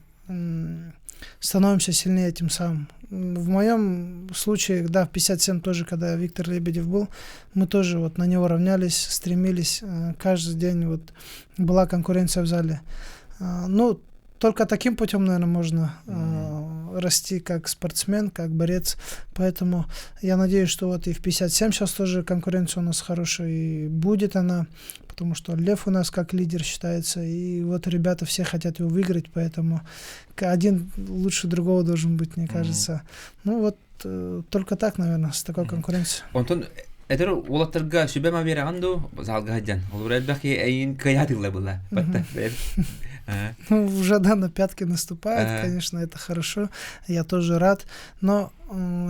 становимся сильнее тем самым. В моем случае, да, в 57 тоже, когда Виктор Лебедев был, мы тоже вот на него равнялись, стремились. Каждый день вот была конкуренция в зале. Ну, только таким путем, наверное, можно расти как спортсмен, как борец. Поэтому я надеюсь, что вот и в 57 сейчас тоже конкуренция у нас хорошая, и будет она, потому что Лев у нас как лидер считается, и вот ребята все хотят его выиграть, поэтому один лучше другого должен быть, мне кажется. Ну вот только так, наверное, с такой конкуренцией. Онтон эдэр уолаттарга сүбэ-ама биэрэҕин дуу залга сылдьан? Олор элбэх киһи эйин кыайаатылла была. Ну, уже, да, на пятки наступает, конечно, это хорошо, я тоже рад, но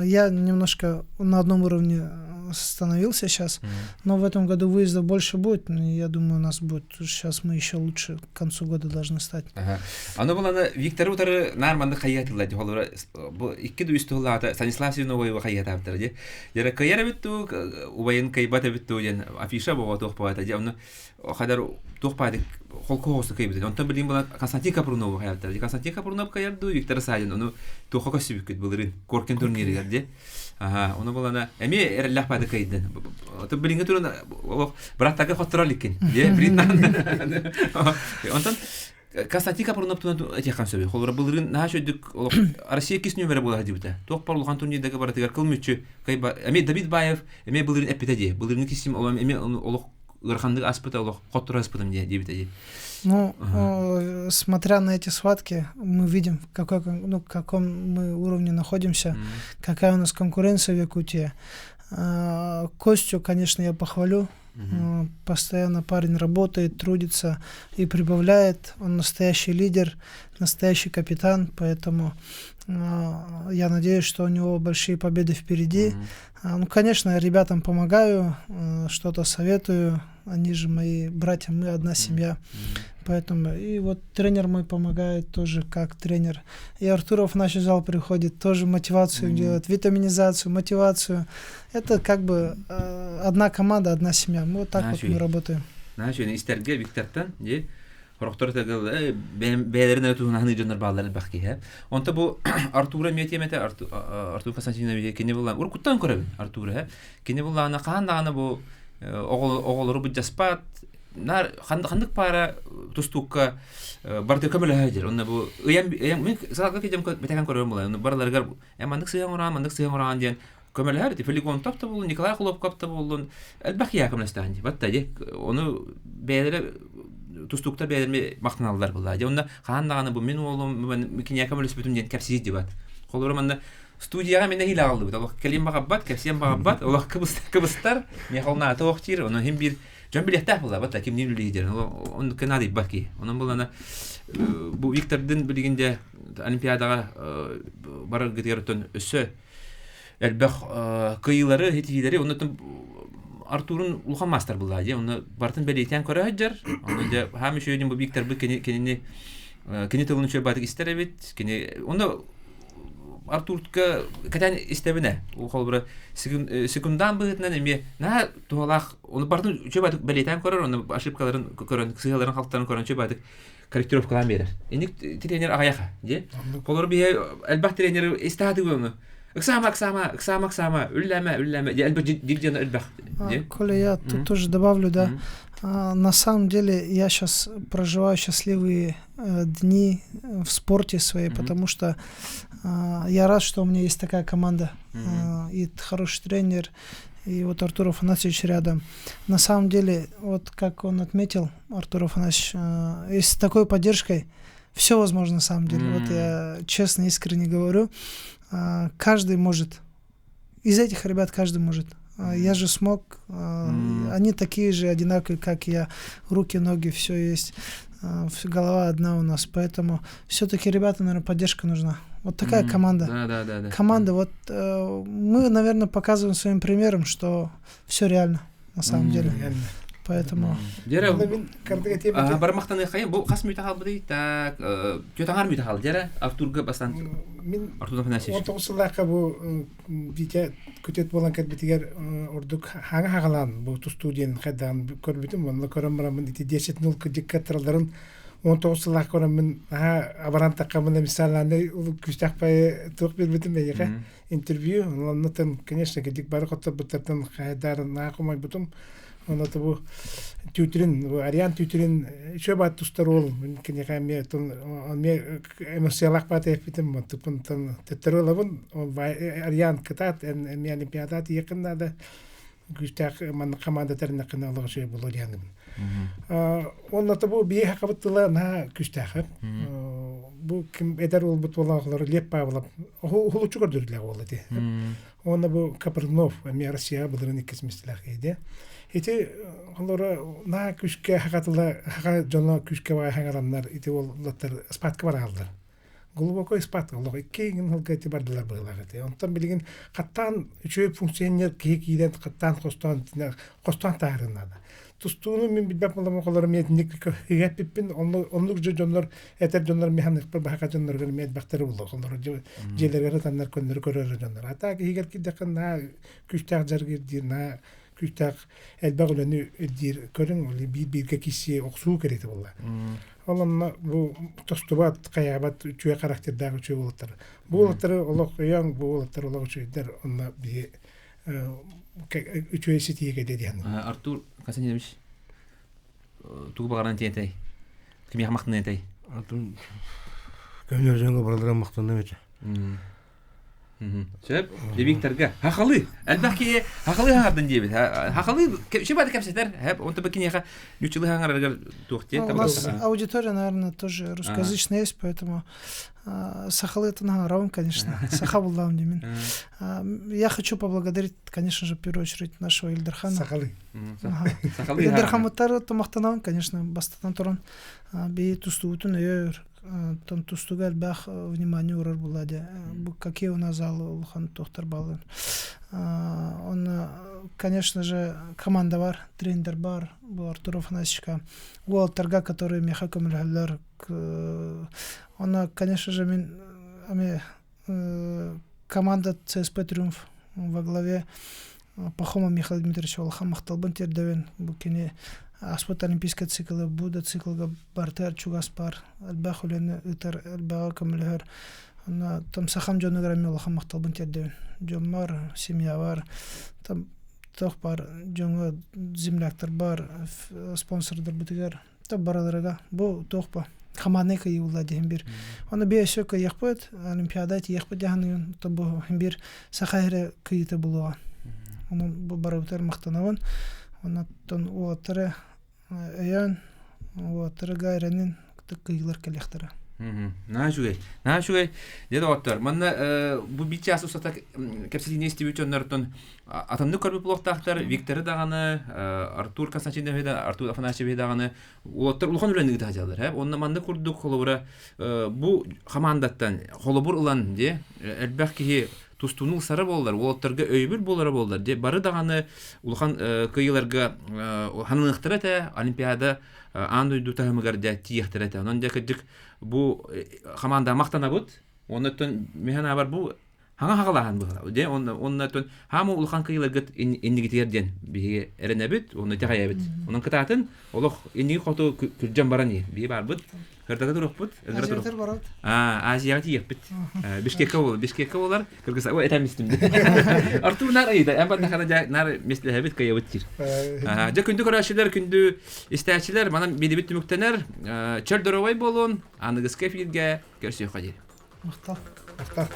я немножко на одном уровне становился сейчас, но в этом году выездов больше будет, ну, я думаю, у нас будет, сейчас мы еще лучше к концу года должны стать. Аны буланы Виктор утары наар маннык хайыатылла ди холобура бу икки да үс туһулаата Станислав Свиновоева хайыатаабыттара ди. Дьэ кыйар эбит дуу убайын кыйбат эбит дуу диэн афиша буолуо туох баата ди онно хадар туох баадык холку хоҕустук кыйбыт. Онтон билигин була Константин Капрунову хайаабыттара ди. Константин Капрунов кыйар дуу Виктор Садин ону туохха көссүбүккүт былырыын Коркин турнирыгар ди. Аха, ону булана эмиэ эрэллээх баады кыйдын. Отон билиҥҥи туран олох быраттарга хотторо иликкин. Дии, билин Онтон Константин Капрунов туһунан этиэххин сөбүй. Холобура былырыын наһаа үчүгдүк олох Россия иккис нүөмэрэ буола сылдьыбыта. Туох бар улахан турнирдарга барытыгар кыл мүччү эмиэ Давид Баев эмиэ былырыын эппитэ дии. Былырыыҥҥы киссим эмиэ олох ыараханнык аспыта олох хотторо аспытым дии диэбитэ дии. Ну, смотря на эти схватки, мы видим, какой, ну, каком мы уровне находимся, какая у нас конкуренция в Якутии. Костю, конечно, я похвалю. Постоянно парень работает, трудится и прибавляет. Он настоящий лидер, настоящий капитан, поэтому я надеюсь, что у него большие победы впереди. Ну, конечно, я ребятам помогаю, что-то советую. Они же мои братья, мы одна семья. Поэтому и вот тренер мой помогает тоже как тренер. И Артуров в наш зал приходит, тоже мотивацию делает, витаминизацию, мотивацию. Это как бы одна команда, одна семья. Мы вот так вот мы работаем. Наша истерге Виктортан, де Хорохтор тагыл бэйэлэрин эрэ туһунан аһыныы дьоннор бааллар элбэх киһи. Онто бу Артура эмиэ тиэмэтэ Артур Константинович кини буллаан уруккуттан көрөбүн Артура кини буллаана хаһан даҕаны бу оҕолору былдьаспат наар ханнык паара тустуукка барыта көмөлөһө дьэр онно бу ыйан ыйан мин саалга кидем бэтэхэн көрөм була барыларыгар э маннык сыһан ораан маннык сыһан ораан диэн көмөлөһөр ити Филигонтов да буоллун Николай Хлопков да буоллун элбэх киһи көмөлөстөөн дии батта дии ону бэйэлэрэ тустууктар бэйэлэрин махтаналлар буолла дии онно хаһан даҕаны бу мин уолум киниэхэ көмөлөспүтүм диэн кэпсиир дибат холобура манна студияҕа мин нэһиилэ аҕаллыбыт олох кэлиэн баҕарбат кэпсиэн баҕарбат олох кыбыстар миэхэ ол наата ох диир ону иһин биир дьон билиэхтээх буолла батта кимниин үлэлиир оннук наадыйбат киһи онон буоллана бу Виктордын билигин дьэ олимпиадаҕа бараргытыгар оттон өссө элбэх кыайыылары, ситиһиилэри, оннуттан Артурун улахан маастар булла дии, онно барытын бэлиэтээн көрө сылдьар. Онно дьэ хаам үчүгэйин бу Викторбыт кини кинини кини тылын үчүгэй баатык истэр эбит. Кини онно Артурка кэтээн истэбинэ, холобура секундаан быһыытынан эмиэ наһаа туһалаах, ону барытын үчүгэй баатык бэлиэтээн көрөр, онно ошибкаларын көрөн, сыыһаларын халтарын көрөн үчүгэй баатык корректировкалаан биэрэр. Инник тренер аҕыйаха, дии. Холобура биһи элбэх тренер истаатыгы ону. Ыксаама, ыксаама, ыксаама, ыксаама, үллээмэ, үллээмэ. Дии элбэх дьиэн элбэх. Коля, я тут тоже добавлю, да. На самом деле я сейчас проживаю счастливые дни в спорте своей, потому что я рад, что у меня есть такая команда и хороший тренер, и вот Артур Афанасьевич рядом. На самом деле, вот как он отметил, Артур Афанасьевич, э, с такой поддержкой все возможно на самом деле. Вот я честно, искренне говорю, каждый может. Из этих ребят каждый может. Я же смог. Они такие же одинаковые, как я. Руки, ноги, все есть. Голова одна у нас. Поэтому все-таки ребята, наверное, поддержка нужна. Вот такая команда. Да, да, да, да. Команда. Вот мы, наверное, показываем своим примером, что все реально на самом деле. Реально. Поэтому... Дьэрэ, бармахтаныаххайын бу хас мүтэ хаалбытый так түөт мүтэ хаал дьэрэ Артурга бастан Мин Артур Афанасьевич 19 сыллаахха бу Витя күтүөт буолан кэлбитигэр ордук хаҥа хаҕалаан бу тустуу диэн хайдаҕын көрбүтүм онно көрөн бараммын ити 10-0 кырдьыкка аттаралларын 19 сыллаах көрөммүн аха абаран таххаммын эмиссаалааны күүстээх пай туох биэрбитим эйиэхэ интервью оннотон конечно кырдьык бары хотторбуттартан хайдаарын наах умайбытым Онно бу түүтүрүн, бу Ариан түүтүрүн үчүгэй баат тустар уол киниэхэ эмиэ эмиэ эмоциялаах баат эппитим онтуппун төттөрү ылабын Ариан кытаат эмиэ олимпиада тиийиэххин наада күүстээх маннык хамаанда тэриннэххинэ олох үчүгэй буолуо диэҥҥин. Уонна бу биһи хакабыт тыла наһаа күүстээх. Бу ким эдэр уолбут буолан Лев Павлов уһулуччу көрдөрүлээх уол ити. Уонна бу Капрынов эмиэ Россияҕа былырыын иккис миэстэлээх киһи Ити олоро наа күүскэ хахатыла хаха дьоно күүскэ баҕай хаҥараннар ити уоллаттар спадка барааллар. Глубокой спад олох икки иҥин сылга ити бардылар быһыылаах ити. Онтон билигин хаттаан үчүгэй функционер киһи киирэн хаттаан хостоон хостоон таһарын наада. Тустууну мин билбэт буолам оҕолорум итинник игэппиппин оннук же дьоннор этэр дьоннор механикпар баһака дьонноргор эмиэ элбэхтэри булла олорор дьиэлэригэр ытаннар көннөрү көрөр дьоннор а так иһигэр киирдэххэ наһаа күүстээх дьарык ирдиир наһаа күүстээх элбэх үлэни ирдиир көрүҥ биир бииргэ киирсии охсуу кэриэтэ буолла ол онно бу тостубат хайаабат үчүгэй характердаах үчүгэй уолаттар бу уолаттары олох өйөөн бу уолаттар олох үчүгэйдэр онно биһи үчүгэй ситиигэ диэн Артур Константинович тугу баҕаран тиэтэй кимиэхэ махтанан этэй Көмнөр дьоҥҥо барылара махтанным этэ. Сөп. Викторга хахалы. Элбэх киһи хахалы хаҥардын диэбит. Хахалы шибады кэпсэтэр. Хэп онто бу киниэхэ ньуччулы хаҥарарыгар туох диэн У нас аудитория, наверное, тоже русскоязычная есть, поэтому сахалы это нагаравым, конечно. Саха буллаам деймин. Я хочу поблагодарить, конечно же, в первую очередь нашего Ильдархана. Сахалы. Сахалы. Ильдархамыттар тумахтанабын, конечно, бастатан туран би тустуутун өйөр, тон тустууга элбэх внимание урар була де. Бу какие у нас залы улахан тохтар баллар. Он, конечно же, команда бар, тренер бар, бу Артур Афанасьевичка. Уолаттарга, которые миэхэ көмөлөһөллөр. Онно, конечно же, мин ами команда ЦСП Триумф во главе Пахома Михаил Дмитриевич улахан махталбын тиэрдэбин. Бу кини ааспыт олимпийскай циклы, бу да циклга барытыгар чугас бар, элбэх үлэни ыытар, элбэҕи көмөлөһөр. Онно там сахам дьонугар эмиэ улахан махталбын тиэрдэбин. Дьоммор, семьябар, там туох бар дьоҥҥо земляктарбар, спонсордарбытыгар бараларыга бу туох ба командный кыйыы диэн бир. Оны би өссө кыйыахпыт, олимпиада тиийиэхпит дьаһаныгын, то бу бир саха эрэ кыйыыта булуоҕа. Онон бу барыбытыгар махтанабын. Оннуттан уолаттары өйөөн, уолаттарга эрэнин кыйыылар кэлиэхтэрэ. Наһаа үчүгэй. Наһаа үчүгэй. Дьэ доҕоттор, манна бу биир чаас устата кэпсэтиини истибит дьоннортон атыннык көрбүт буолуохтаахтар. Викторы даҕаны, Артур Константинович да, Артур Афанасьевич даҕаны уолаттар улахан үлэни ыыта сылдьаллар. Онно маннык курдук холобура бу хамаандаттан холобур ылан дьэ элбэх киһи тустууну ылсара буоллар, уолаттарга өйөбүл буолара буоллар, дьэ бары даҕаны улахан кыайыыларга ханыахтара этэ, Олимпиада аан дойду таһымыгар дьэ тиийиэхтэрэ этэ. Онон дьэ кырдьык бу хамаандаҕа махтанабыт. Оннуттан мин санаабар бу хаҥа хаҕалааһын быһыылаах. Дьэ оннуттан хаама улахан кыайыыларгыт иннигитигэр диэн биһиги эрэнэбит, уонна итэҕэйэбит. Онон кытаатын олох инники хоту күрдьэн баран иһ. Биһи баарбыт. Кырдата туруохпут, ыҥыра туруохпут. Аа, Азияҕа тиийиэхпит. Бишкекке буолар, Бишкекке буолар, Кыргызстан. Ой, этэн истим. Артур нар ыйда, эн бардахана дьэ нар местелэһэбит кыйабыт диир. Дьэ күндү көрөөччүлэр, күндү истээччилэр, манан биирибит түмүктэнэр. Чөл доруобай буолун, аныгыскы эфиргэ көрсүөххэ диэри. Махтал. Махтал.